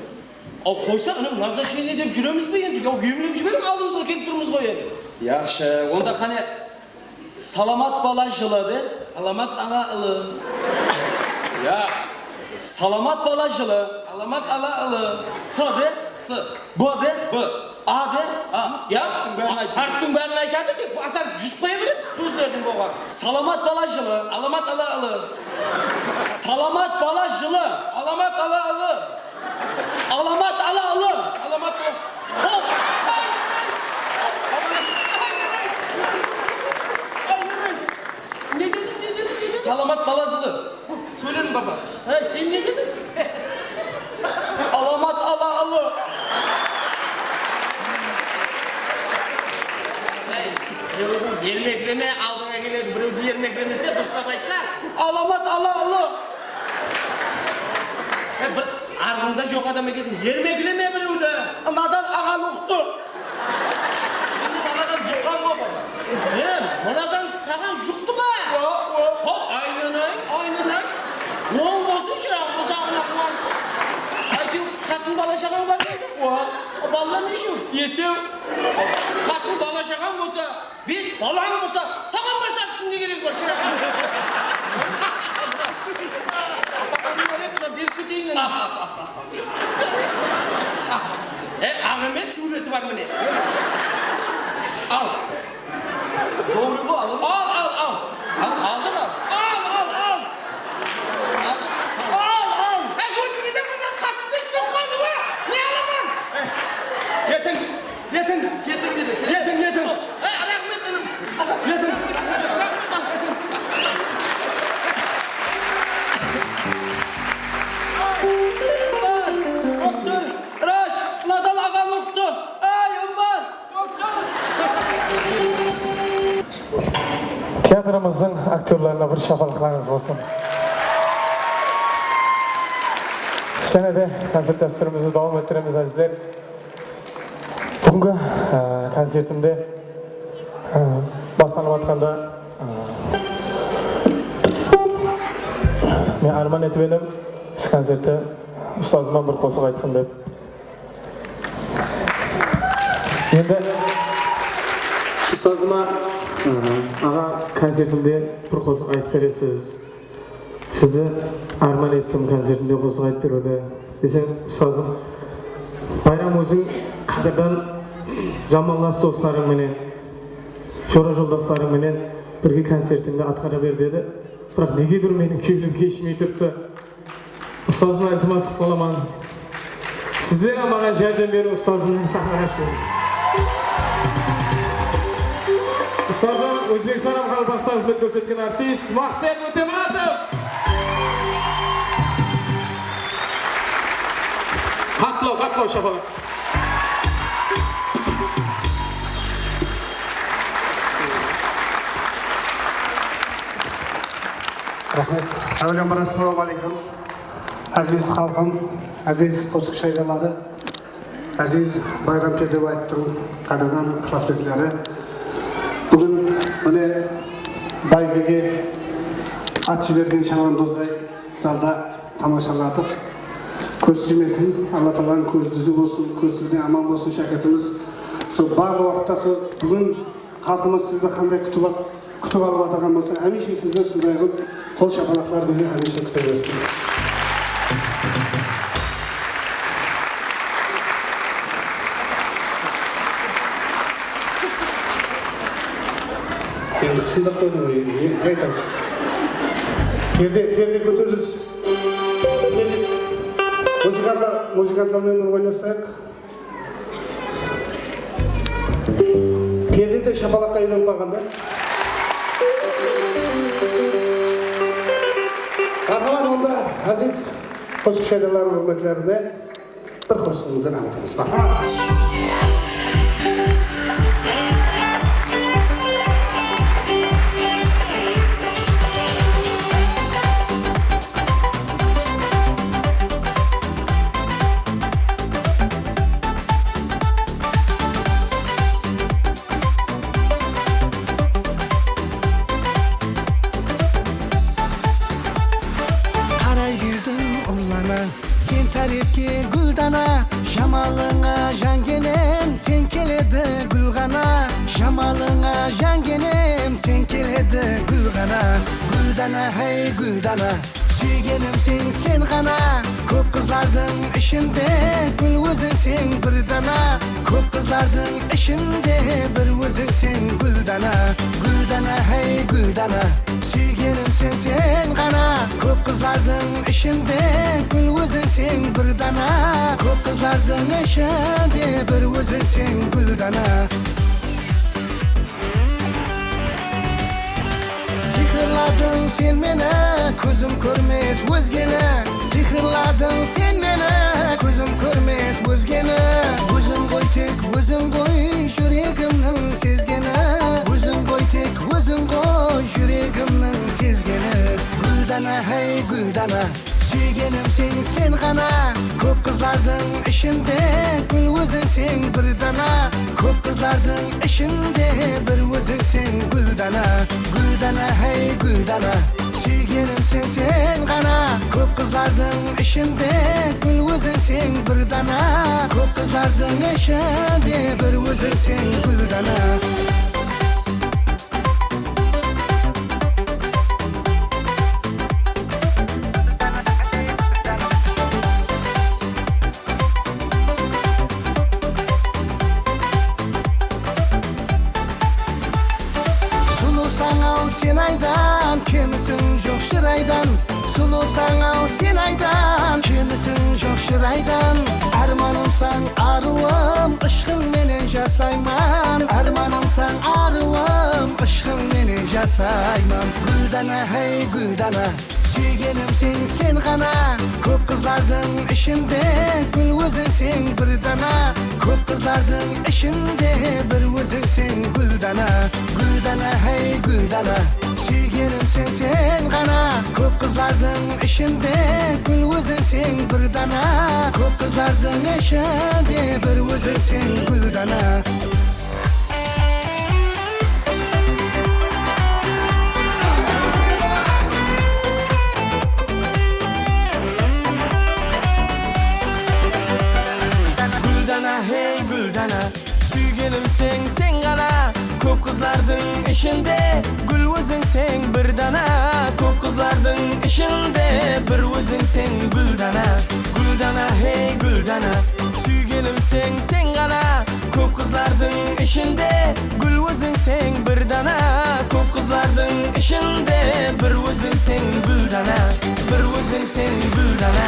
Aw, qoysa, inam, назначение dep júremiz be endi? Yaw, emlep jiberiń, aldıńızǵa kelip turmız ǵoy endi. Yaqshı, onda qáne, salamat bala jılı de. Alamat ala ılı. Ya, salamat bala jılı. Alamat ala ılı. S de. S. B de. B. A de. A. Ya, harptıń bárin ayt. Harptıń bárin aytadı, tek basar jutıp qoya beredi sózlerdiń bolǵanın. Salamat bala jılı. Alamat ala ılı. Salamat bala jılı. Alamat ala ılı. Alamat ala ılı. Salamat bala. Hop! Aylanay! Aylanay! Aylanay! Ne dedi, ne dedi, ne dedi? Salamat bala jılı. Sóylediń, baba. Hey, sen ne dediń? Alamat ala ılı. Hey, birewdi ermekleme, aldıńa keledi, birewdi ermeklemese, durıslap aytsa. Alamat ala ılı. He, bir arqıńda joq adam ekenseń, ermekleme birewdi. Nadan aǵan uqtı. Endi mınadan juqqan ǵo, baba. E, mınadan saǵan juqtı ma? O, o. Ho, aynanay, aynanay. Oń bolsın, shıraǵıń, uzaǵına quwansın. Áytewir, qatın bala-shaǵań bar ma edi? O. Balalar neshew? Esew. Qatın bala-shaǵań bolsa, bes balań bolsa, saǵan basardıń ne keregi bar, shıraǵım? Ataxanıń bar edi, mına berip keteyin. Ax, ax, ax, ax, ax. Ax. E, ax emes, súwreti bar mine. Al. Добрый ǵo, al. Al, al, al. Al, aldıń al. Al, al, al. Al, al. Ey, ózińe de bir zat qasıńda joq qaldı ǵo. Ne alaman? Ketiń. Ketiń! Ketiń dedi. Ketiń, ketiń! Ey, raxmet, inim! Ketiń! Doktor Raj, Nadan aǵam uqtı! Ey, Umar! Doktor! Teatrımızdıń aktyorlarına bir shapalaqlarıńız bolsın. Jáne de koncert dástúrimizdi dawam ettiremiz, ázizler. Búgingi, e, koncertimde, e, baslanıp atqanda, e, men árman etip edim, usı koncertte ustazıma bir qosıq aytsın dep. Endi ustazıma, e, aǵa, koncertimde bir qosıq aytıp beresiz. Sizdi árman ettim koncertimde qosıq aytıp beriwdi, desem, ustazım, Bayram, óziń qádirdan jamanlas doslarıń menen, jora-joldaslarıń menen birge koncertińdi atqara ber, dedi. Biraq negedur meniń kewlim keshimey turıptı. Ustazıma iltimas qılıp qalaman. Sizler hám maǵan járdem beriń ustazımnıń sahnaǵa shıǵıwın. Ustazım, Ózbekstan hám Qaraqalpaqstan xızmet kórsetken artist Maqset Ótemuratov. Qatlaw, qatlaw, shapalaq. Raxmet. Áwelen bir assalamu aleykum. Áziz xalqım, áziz qosıq shaydanları, áziz Bayram Perdebaevtıń qádirdan ıqlasbentleri. Búgin mine, báygege at jibergen shamandozday zalda tamashaladıq. Kóz tiymesin, Alla taaladan kózi dúzi bolsın, kózi sizden aman bolsın, shákirtimiz. Sol barlıq waqıtta, sol búgin xalqımız sizdi qanday kútip at-, kútip alıp atırǵan bolsa, hámiyshe sizler sonday qılıp qol shapalaqlar menen hámiyshe kúte bersin. Endi qısındırıp qoydım ǵoy, endi ne, ne aytamız? Perde, perde kóterilsin. Perde. Muzıkantlar, muzıkantlar menen bir oynasayıq. Perde de shapalaqqa aylanıp qalǵan da. Marhamat, onda áziz qosıq shaydanlardıń húrmetlerine bir qosıǵıńızdı naǵıt etińiz. Marhamat. Qaray berdim urlana, sen tárepke gúldana, jamallıńa jan kenem, teń keledi gúl ǵana, jamallıńa jan kenem, teń keledi gúl ǵana, gúldana, háy gúldana. Súygenim sen, sen ǵana, kóp qızlardıń ishinde gúl ózińseń bir dana. Kóp qızlardıń ishinde bir ózińseń gúl dana. Gúl dana, háy gúl dana, súygenim sen, sen ǵana. Kóp qızlardıń ishinde gúl ózińseń bir dana. Kóp qızlardıń ishinde bir ózińseń gúl dana. Sıyqırladıń sen meni, kózim kórmes ózgeni. Sıyqırladıń sen meni, kózim kórmes ózgeni. Óziń ǵoy tek, óziń ǵoy, júregimniń sezgeni. Óziń ǵoy tek, óziń ǵoy, júregimniń sezgeni. Gúl dana, háy gúl dana. Súygenim sen, sen ǵana, kóp qızlardıń ishinde gúl ózińseń bir dana. Kóp qızlardıń ishinde bir ózińseń gúl dana. Gúl dana, háy gúl dana, súygenim sen, sen ǵana, kóp qızlardıń ishinde gúl ózińseń bir dana. Kóp qızlardıń ishinde bir ózińseń gúl dana. Sulıwsań-aw sen aydan, kemisiń joq shıraydan. Sulıwsań-aw sen aydan, kemisiń joq shıraydan. Ármanımsań arıwım, ıshqıń menen jasayman. Ármanımsań arıwım, ıshqıń menen jasayman. Gúl dana, háy gúl dana, súygenim sen, sen ǵana. Kóp qızlardıń ishinde gúl ózińseń bir dana. Kóp qızlardıń ishinde bir ózińseń gúl dana. Gúl dana, háy gúl dana, súygenim sen, sen ǵana. Kóp qızlardıń ishinde gúl ózińseń bir dana. Kóp qızlardıń ishinde bir ózińseń gúl dana. Gúl dana, hey gúl dana, súygenim sen, sen ǵana. Kóp qızlardıń ishinde gúl ózińseń bir dana. Kóp qızlardıń ishinde bir ózińseń gúl dana. Gúl dana, hey gúl dana, súygenim sen, sen ǵana. Kóp qızlardıń ishinde gúl ózińseń bir dana. Kóp qızlardıń ishinde bir ózińseń gúl dana. Bir ózińseń gúl dana.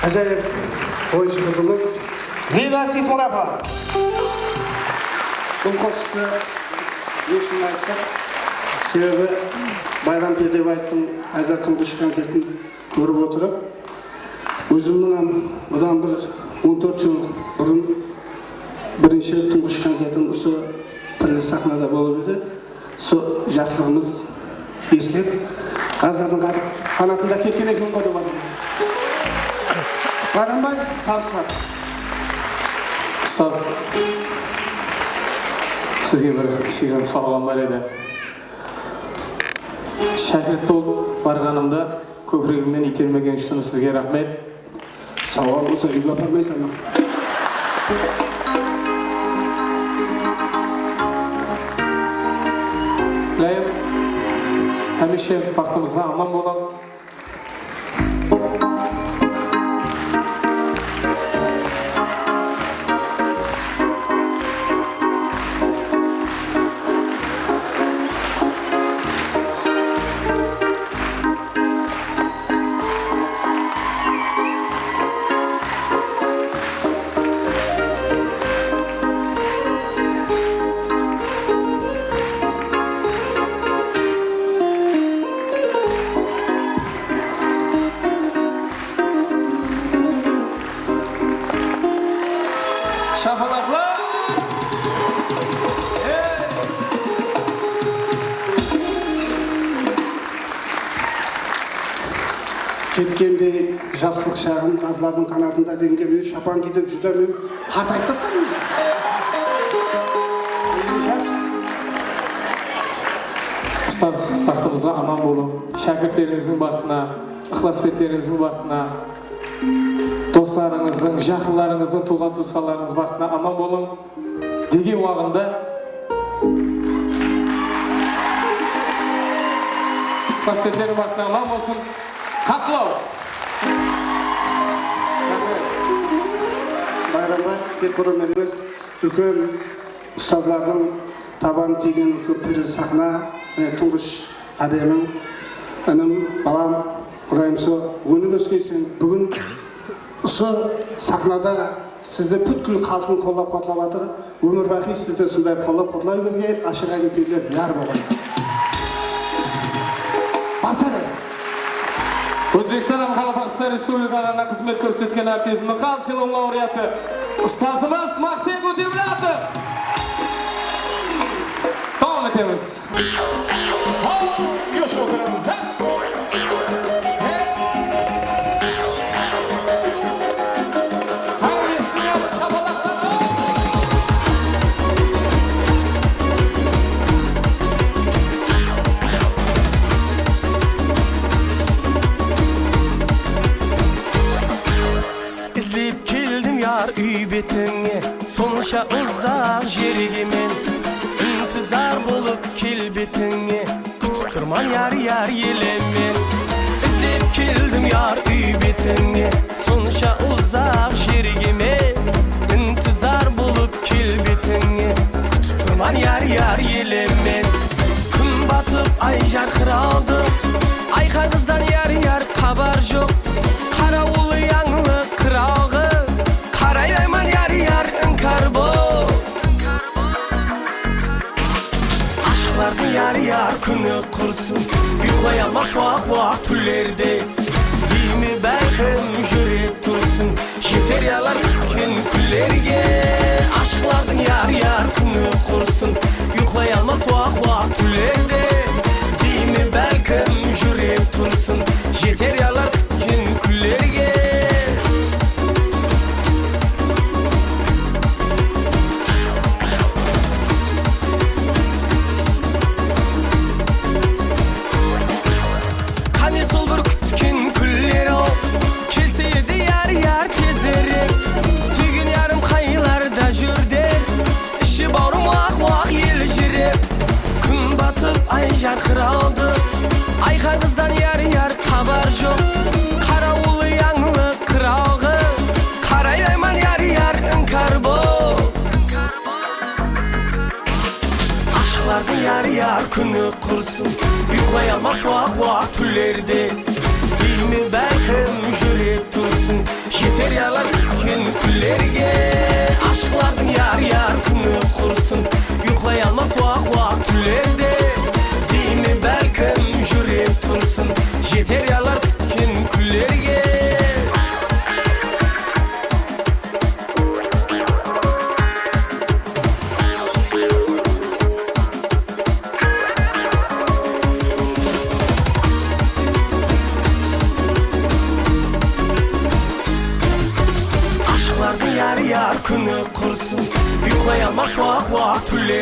Ájayıp oyınshı qızımız Leyla Seytmuratova. Bul qosıqtı Ne ushın ayttıq? Sebebi Bayram Perdebaevtıń házir tuńǵısh koncertin kórip otırıp, ózimniń hám budan bir on tórt jıl burın birinshi tuńǵısh koncertim usı pirli saxnada bolıp edi. Sol jaslıǵımız eslep, qazlardıń qanat-, qanatında ketken eken ǵoy dep atırman. Bayrambaev, tabıslar. Ustaz, sizge bir kishigirem sawǵam bar edi. Shákirt bolıp barǵanımda kókiregimnen iytermegeni ushın sizge raxmet. Sawǵa bolsa úyge aparmaysań ba? Ilayım, hámiyshe baxtımızǵa aman bolıń. Shapalaqlar! Ey! Ketkendey jaslıq shaǵım qazlardıń qanatında degenge men shapan kiydip júdá men qartayıp tasladım. Endi jas. Ustaz, baxtımızǵa aman bolıń. Shákirtlerińizdiń baxtına, ıqlasbetlerinińizdiń baxtına, doslarıńızdıń, jaqınlarıńızdıń, tuwǵan-tuwısqanlarıńız baxtına aman bolıń. Degen waǵında ıqlasbetleriniń baxtına aman bolsın. Qatlaw. Raxmet. Bayrambaev tek qurı emes, úlken ustazlardıń tabanı tiygen úlken pirli saxna, mine, tuńǵısh qádemiń, inim, balam, Qudayım sol ónip óskenseń. Búgin usı saxnada sizdi pútkil xalqıń qollap-quwatlap atır. Ómirbaqıy sizdi usınday qollap-quwatlay berge, ashıq áynipeller yar bolǵay. Basa ber. Ózbekstan hám Qaraqalpaqstan Respublikalarına xızmet kórsetken artistimizdiń xalıq sıylıǵınıń laureatı, ustazımız Maqset Ótemuratov. Dawam etemiz. Haw, joshıp otıramız, ha? Hey! Hámmesine shapalaqlar. Izlep keldim, yar, úy betińe, sonsha uzaq jerge men. Intizar bolıp kelbetińe, kútip turman, yar, yar, ele men. Izlep keldim, yar, úy betińe, sonsha uzaq jerge men. Intizar bolıp kelbetińe, kútip turman, yar, yar, ele men. Kún batıp, ay jarqıradı, ayqa qızdan, yar, yar, xabar joq. Qarawılı yańlı qıraǵı, qaraylayman, yar, yar, inkar bolıp. Ashıqlardıń, yar, yar, kúni qursın, uyqılay almas waq-waq túnlerde. Deyme, bálkim, júrek tursın, jeter, yar, kútken kúnlerge. Ashıqlardıń, yar, yar, kúni qursın, uyqılay almas waq-waq túnlerde. Deyme, bálkim, júrek tursın, jeter, yar, kútken kúnlerge. Qáne, sol bir kútken kúnler-aw, kelse edi, yar, yar, tezirek. Súygen yarım qaylarda júr der, ishi-bawrım waq-waq eljirep. Kún batıp, ay jarqıradı, ayqa qızdan, yar, yar, xabar joq. Qarawılı yańlı qıraǵı, qaraylayman, yar, yar, inkar bolıp. Ashıqlardıń, yar, yar, kúni qursın, uyqılay almas waq-waq túnlerde. Deyme, bálkim, júrek tursın, jeter, yar, kútken kúnlerge. Ashıqlardıń, yar, yar, kúni qursın, uyqılay almas waq-waq túnlerge.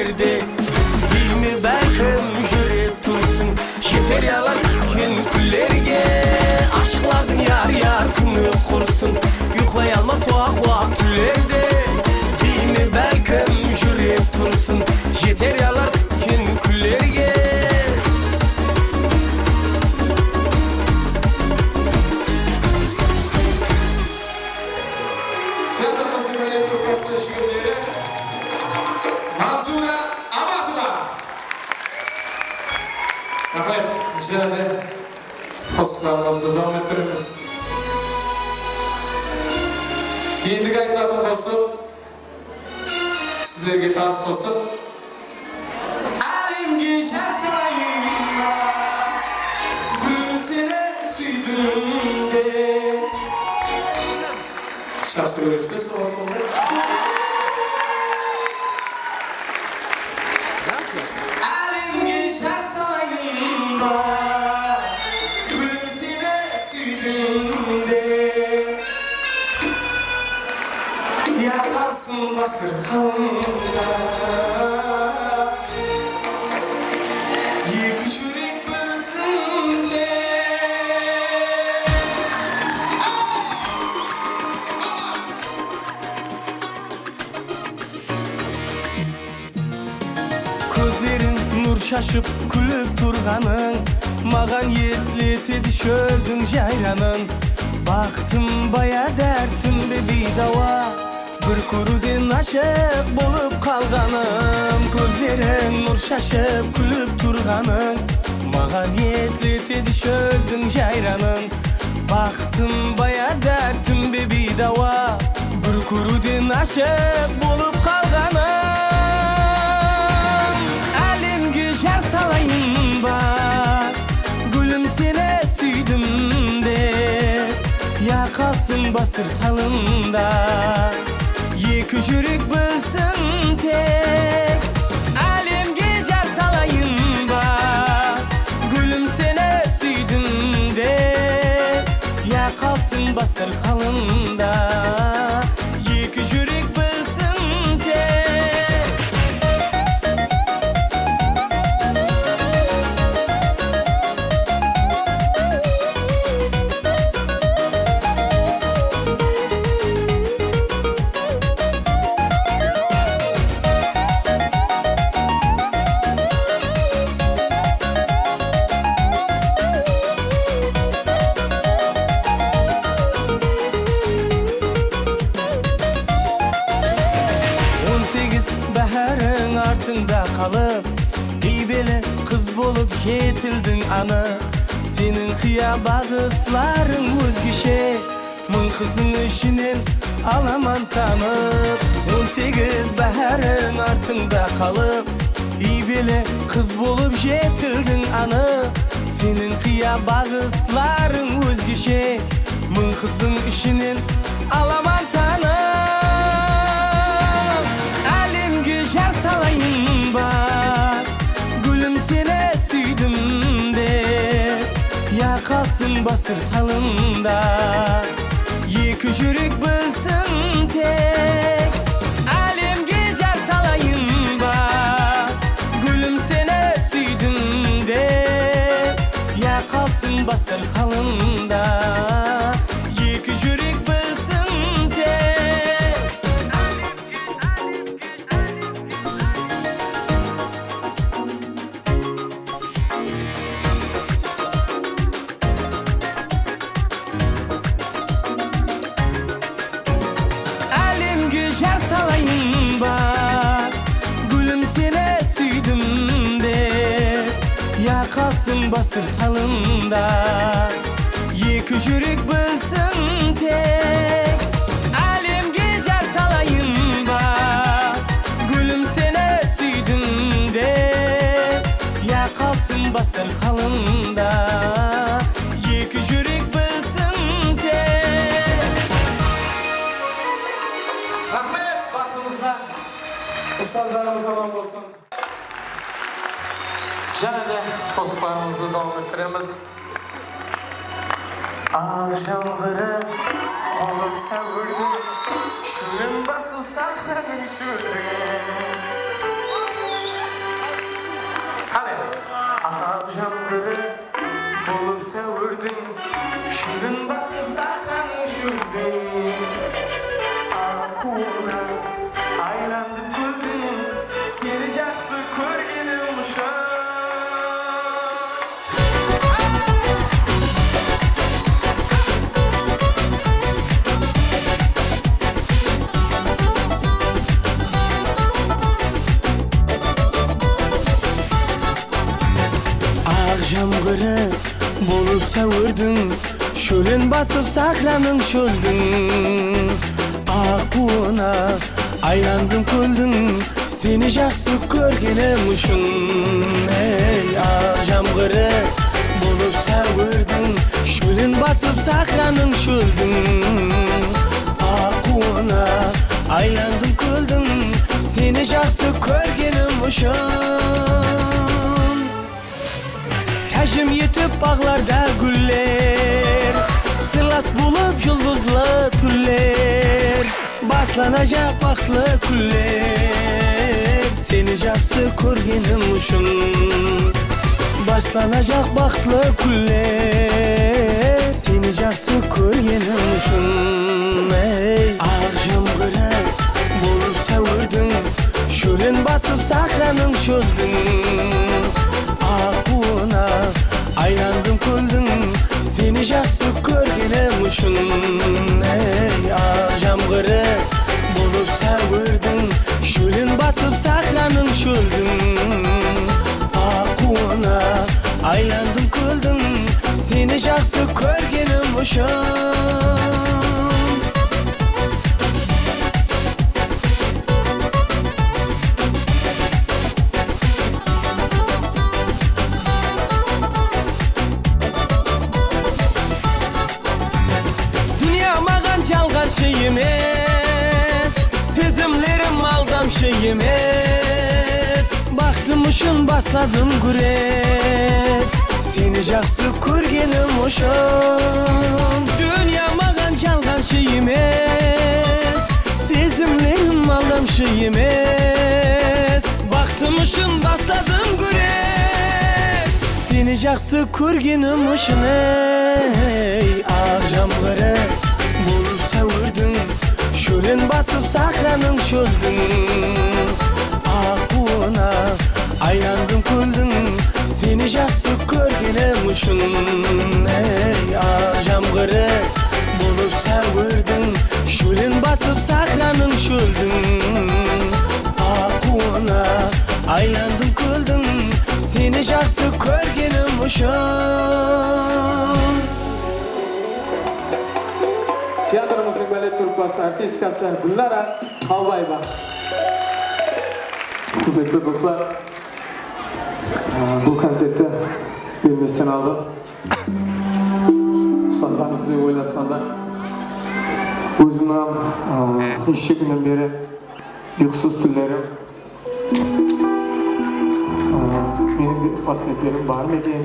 Deymi, bálkim, júre tursın, jeter yalar kútken kúnlerge. Ashıqlardıń yar-yar kúni qursın, uyqılay almas waq-waq túnlerde. Deymi, bálkim, júre tursın, jeter yalar kútken kúnlerge. Teatrımızdıń bálet truppası jigitleri Manzura Amatova. Raxmet, jáne de qosıqlarımızdı dawam ettiremiz. Endigi aytılatuǵın qosıq sizlerge tanıs qosıq. Álemge jar salayın ba, gúlim, seni súydim de. Jaqsı kóresiz be, sol qosıqtı? Álemge jar salayın ba, gúlim, seni súydim de. Yaqalsın dasturxanımda, eki júrek bilsin de. Kózleriń nur shashıp kúlip turǵanıń maǵan esletedi shóldiń jayranın. Baxtım ba ya dártim be biydawa, bir kóriwden ashıq bolıp qalǵanım. Kózleriń nur shashıp kúlip turǵanıń maǵan esletedi shóldiń jayranın. Baxtım ba ya dártim be biydawa, bir kóriwden ashıq bolıp qalǵanım. Álemge jar salayın ba, gúlim, seni súydim de. Ya qalsın basır halımda, eki júrek bilsin tek. Álemge jar salayın ba, gúlim, seni súydim de. Ya qalsın basır halımda, eki júrek bilsin tek. On segiz báháriń artıńda qalıp, iybeli qız bolıp jetildiń anıq. Seniń qıya baǵıslarıń ózgeshe, mıń qızdıń ishinen alaman tanıp. On segiz báháriń artıńda qalıp, iybeli qız bolıp jetildiń anıq. Seniń qıya baǵıslarıń ózgeshe, mıń qızdıń ishinen alaman tanıp. Álemge jar salayın ba, gúlim, seni súydim de. Ya qalsın basır halımda, eki júrek bilsin tek. Álemge jar salayın ba, gúlim, seni súydim de. Ya qalsın basır halımda, eki júrek bilsin tek. Álemge jar salayın ba, gúlim, seni súydim de. Ya qalsın basır halımda, eki júrek bilsin tek. Álemge jar salayın ba, gúlim, seni súydim de. Ya qalsın basır halımda, eki júrek bilsin tek. Raxmet, baxtımızǵa, ustazlarımız aman bolsın. Jáne de qosıqlarımızdı dawam ettiremiz. Aq jamǵırı bolıp sáwirdiń, shólin basıp sahranıń shóldiń. Jamǵırı bolıp sáwirdiń, shólin basıp sahranıń shóldiń. Aqıwına aylandım kóldiń, seni jaqsı kórgenim ushın. Aq jamǵırı bolıp sáwirdiń, shólin basıp sahranıń shóldiń. Aq buwına aylandım kóldiń, seni jaqsı kórgenim ushın. Ey, aq jamǵırı bolıp sáwirdiń, shólin basıp sahranıń shóldiń. Aq buwına aylandım kóldiń, seni jaqsı kórgenim ushın. Tájim etip baǵlarda gúller, sırlas bolıp juldızlı túnler, baslanajaq baxıtlı kúnler, seni jaqsı kórgenim ushın. Baslanajaq baxıtlı kúnler, seni jaqsı kórgenim ushın. Ey, aq jamǵırı bolıp sáwirdiń, shólin basıp sahranıń shóldiń. Aq buwına aylandım kóldiń, seni jaqsı kórgenim ushın. Ey, aq jamǵırı bolıp sáwirdiń, shólin basıp sahranıń shóldiń. Aq buwına aylandım kóldiń, seni jaqsı kórgenim ushın. Dúnya maǵan jalǵanshı emes, sezimlerim aldamshı emes. Baxtım ushın basladım gúres, seni jaqsı kórgenim ushın. Dúnya maǵan jalǵanshı emes, sezimlerim aldamshı emes. Baxtım ushın basladım gúres, seni jaqsı kórgenim ushın. Ey, aq jamǵırı bolıp sáwirdiń, shólin basıp sahranıń shóldiń. Aq buwına aylandım kóldiń, seni jaqsı kórgenim ushın. Ey, aq jamǵırı bolıp sáwirdiń, shólin basıp sahranıń shóldiń. Aq buwına aylandım kóldiń, seni jaqsı kórgenim ushın. Teatrımızdıń balet truppası artistkası Gúlnara Qalbaeva. Húrmetli doslar, e, bul koncertti bermesten aldın ustazlarımız benen oylasqanda, ózimniń, e, neshe kúnnen beri uyqısız túnlerim, e, meniń de ıqlasbentlerim bar ma eken,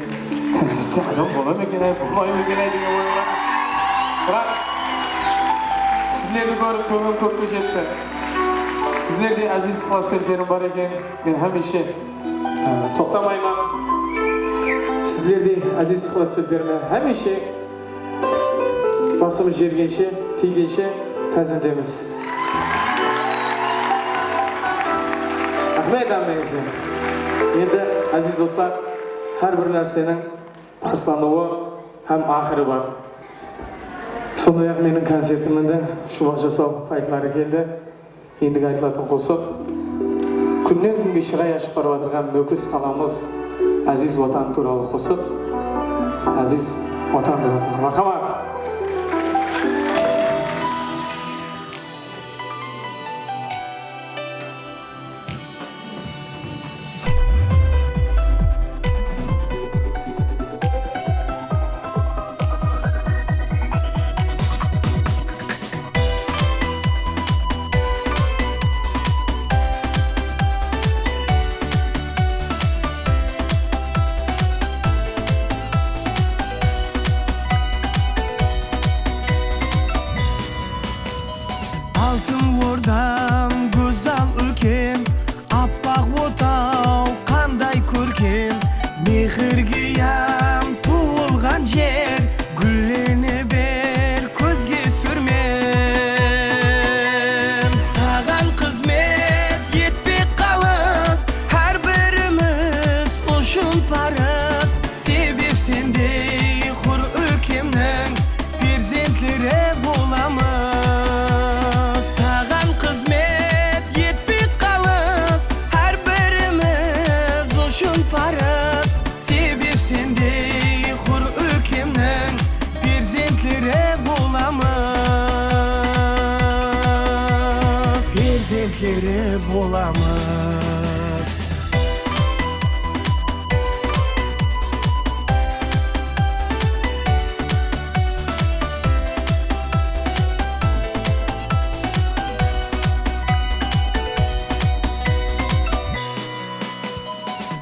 koncertte adam bola ma eken-áy, bolmay ma eken-áy degen oylar. Biraq sizlerdi kórip, tómem kókke jetti. Sizlerdey áziz ıqlasbentlerim bar eken, men hámiyshe, e, toqtamayman. Sizlerdey áziz ıqlasbentlerime hámiyshe basımız jergenshe, tiygenshe tázimpemiz. Raxmet hámmeńizge. Endi, áziz doslar, hár bir nárseniń baslanıwı hám aqırı bar. Sonday-aq, meniń koncertimde Shuwaq jasaw folklorı keldi. Endigi aytılatuǵın qosıq. Kúnnen-kúnge shıray ashıp barıp atırǵan Nókis qalamız, áziz Watan tuwralı qosıq. Áziz Watan dep atırman. Marhamat! ushın parız, sebep sendey hur úlkemniń perzentleri bolamız. Saǵan xızmet etpek qalız, hár birimiz ushın parız, sebep sendey hur úlkemniń perzentleri bolamız, perzentleri bolamız.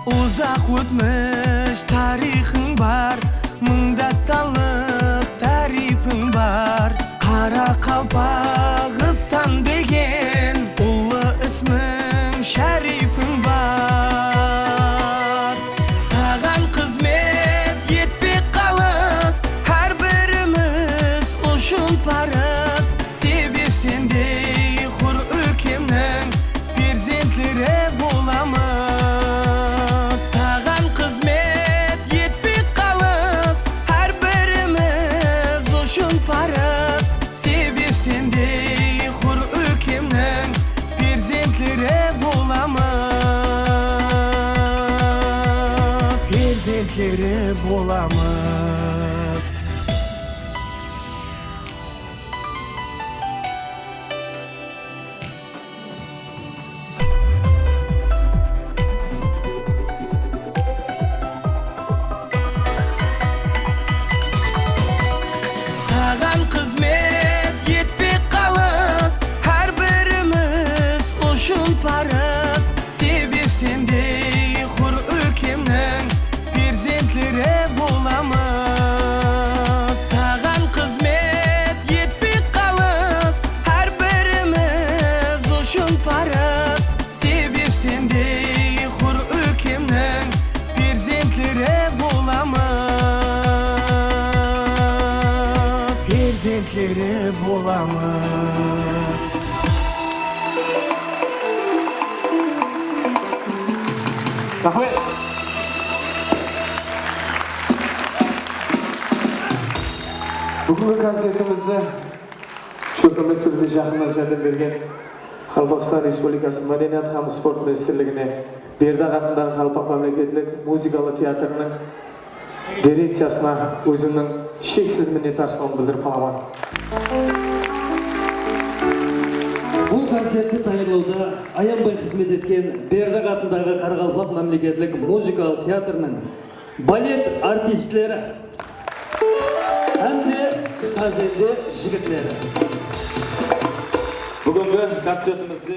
Uzaq ótmish tariyxıń bar, mıń dástanlıq táriypiń bar. Qaraqalpaqstan degen ullı ismiń, sháriypiń bar. Saǵan xızmet etpek qalız, hár birimiz ushın parız. Sebep sendey hur úlkemniń perzentleri bolamız. Saǵan xızmet etpek qalız, hár birimiz ushın parız. Sebep sendey hur úlkemniń perzentleri bolamız, perzentleri bolamız. Saǵan xızmet etpek qalız, hár birimiz ushın parız. Sebep sendey hur úlkemniń perzentleri bolamız. Saǵan xızmet etpek qalız, hár birimiz ushın parız. Sebep sendey hur úlkemniń perzentleri bolamız, perzentleri bolamız. Raxmet. Búgingi koncertimizdi shólkemlestiwge jaqınnan járdem bergen Qaraqalpaqstan Respublikası Mádeniyat hám sport ministrligine, Berdaq atındaǵı Qaraqalpaq mámleketlik muzıkalı teatrınıń direkciyasına ózimniń sheksiz minnetdarshılıǵımdı bildirip qalaman. Bul koncertti tayarlawda ayanbay xızmet etken Berdaq atındaǵı Qaraqalpaq mámleketlik muzıkalı teatrınıń balet artistleri hám de sazende jigitleri. Búgingi koncertimizde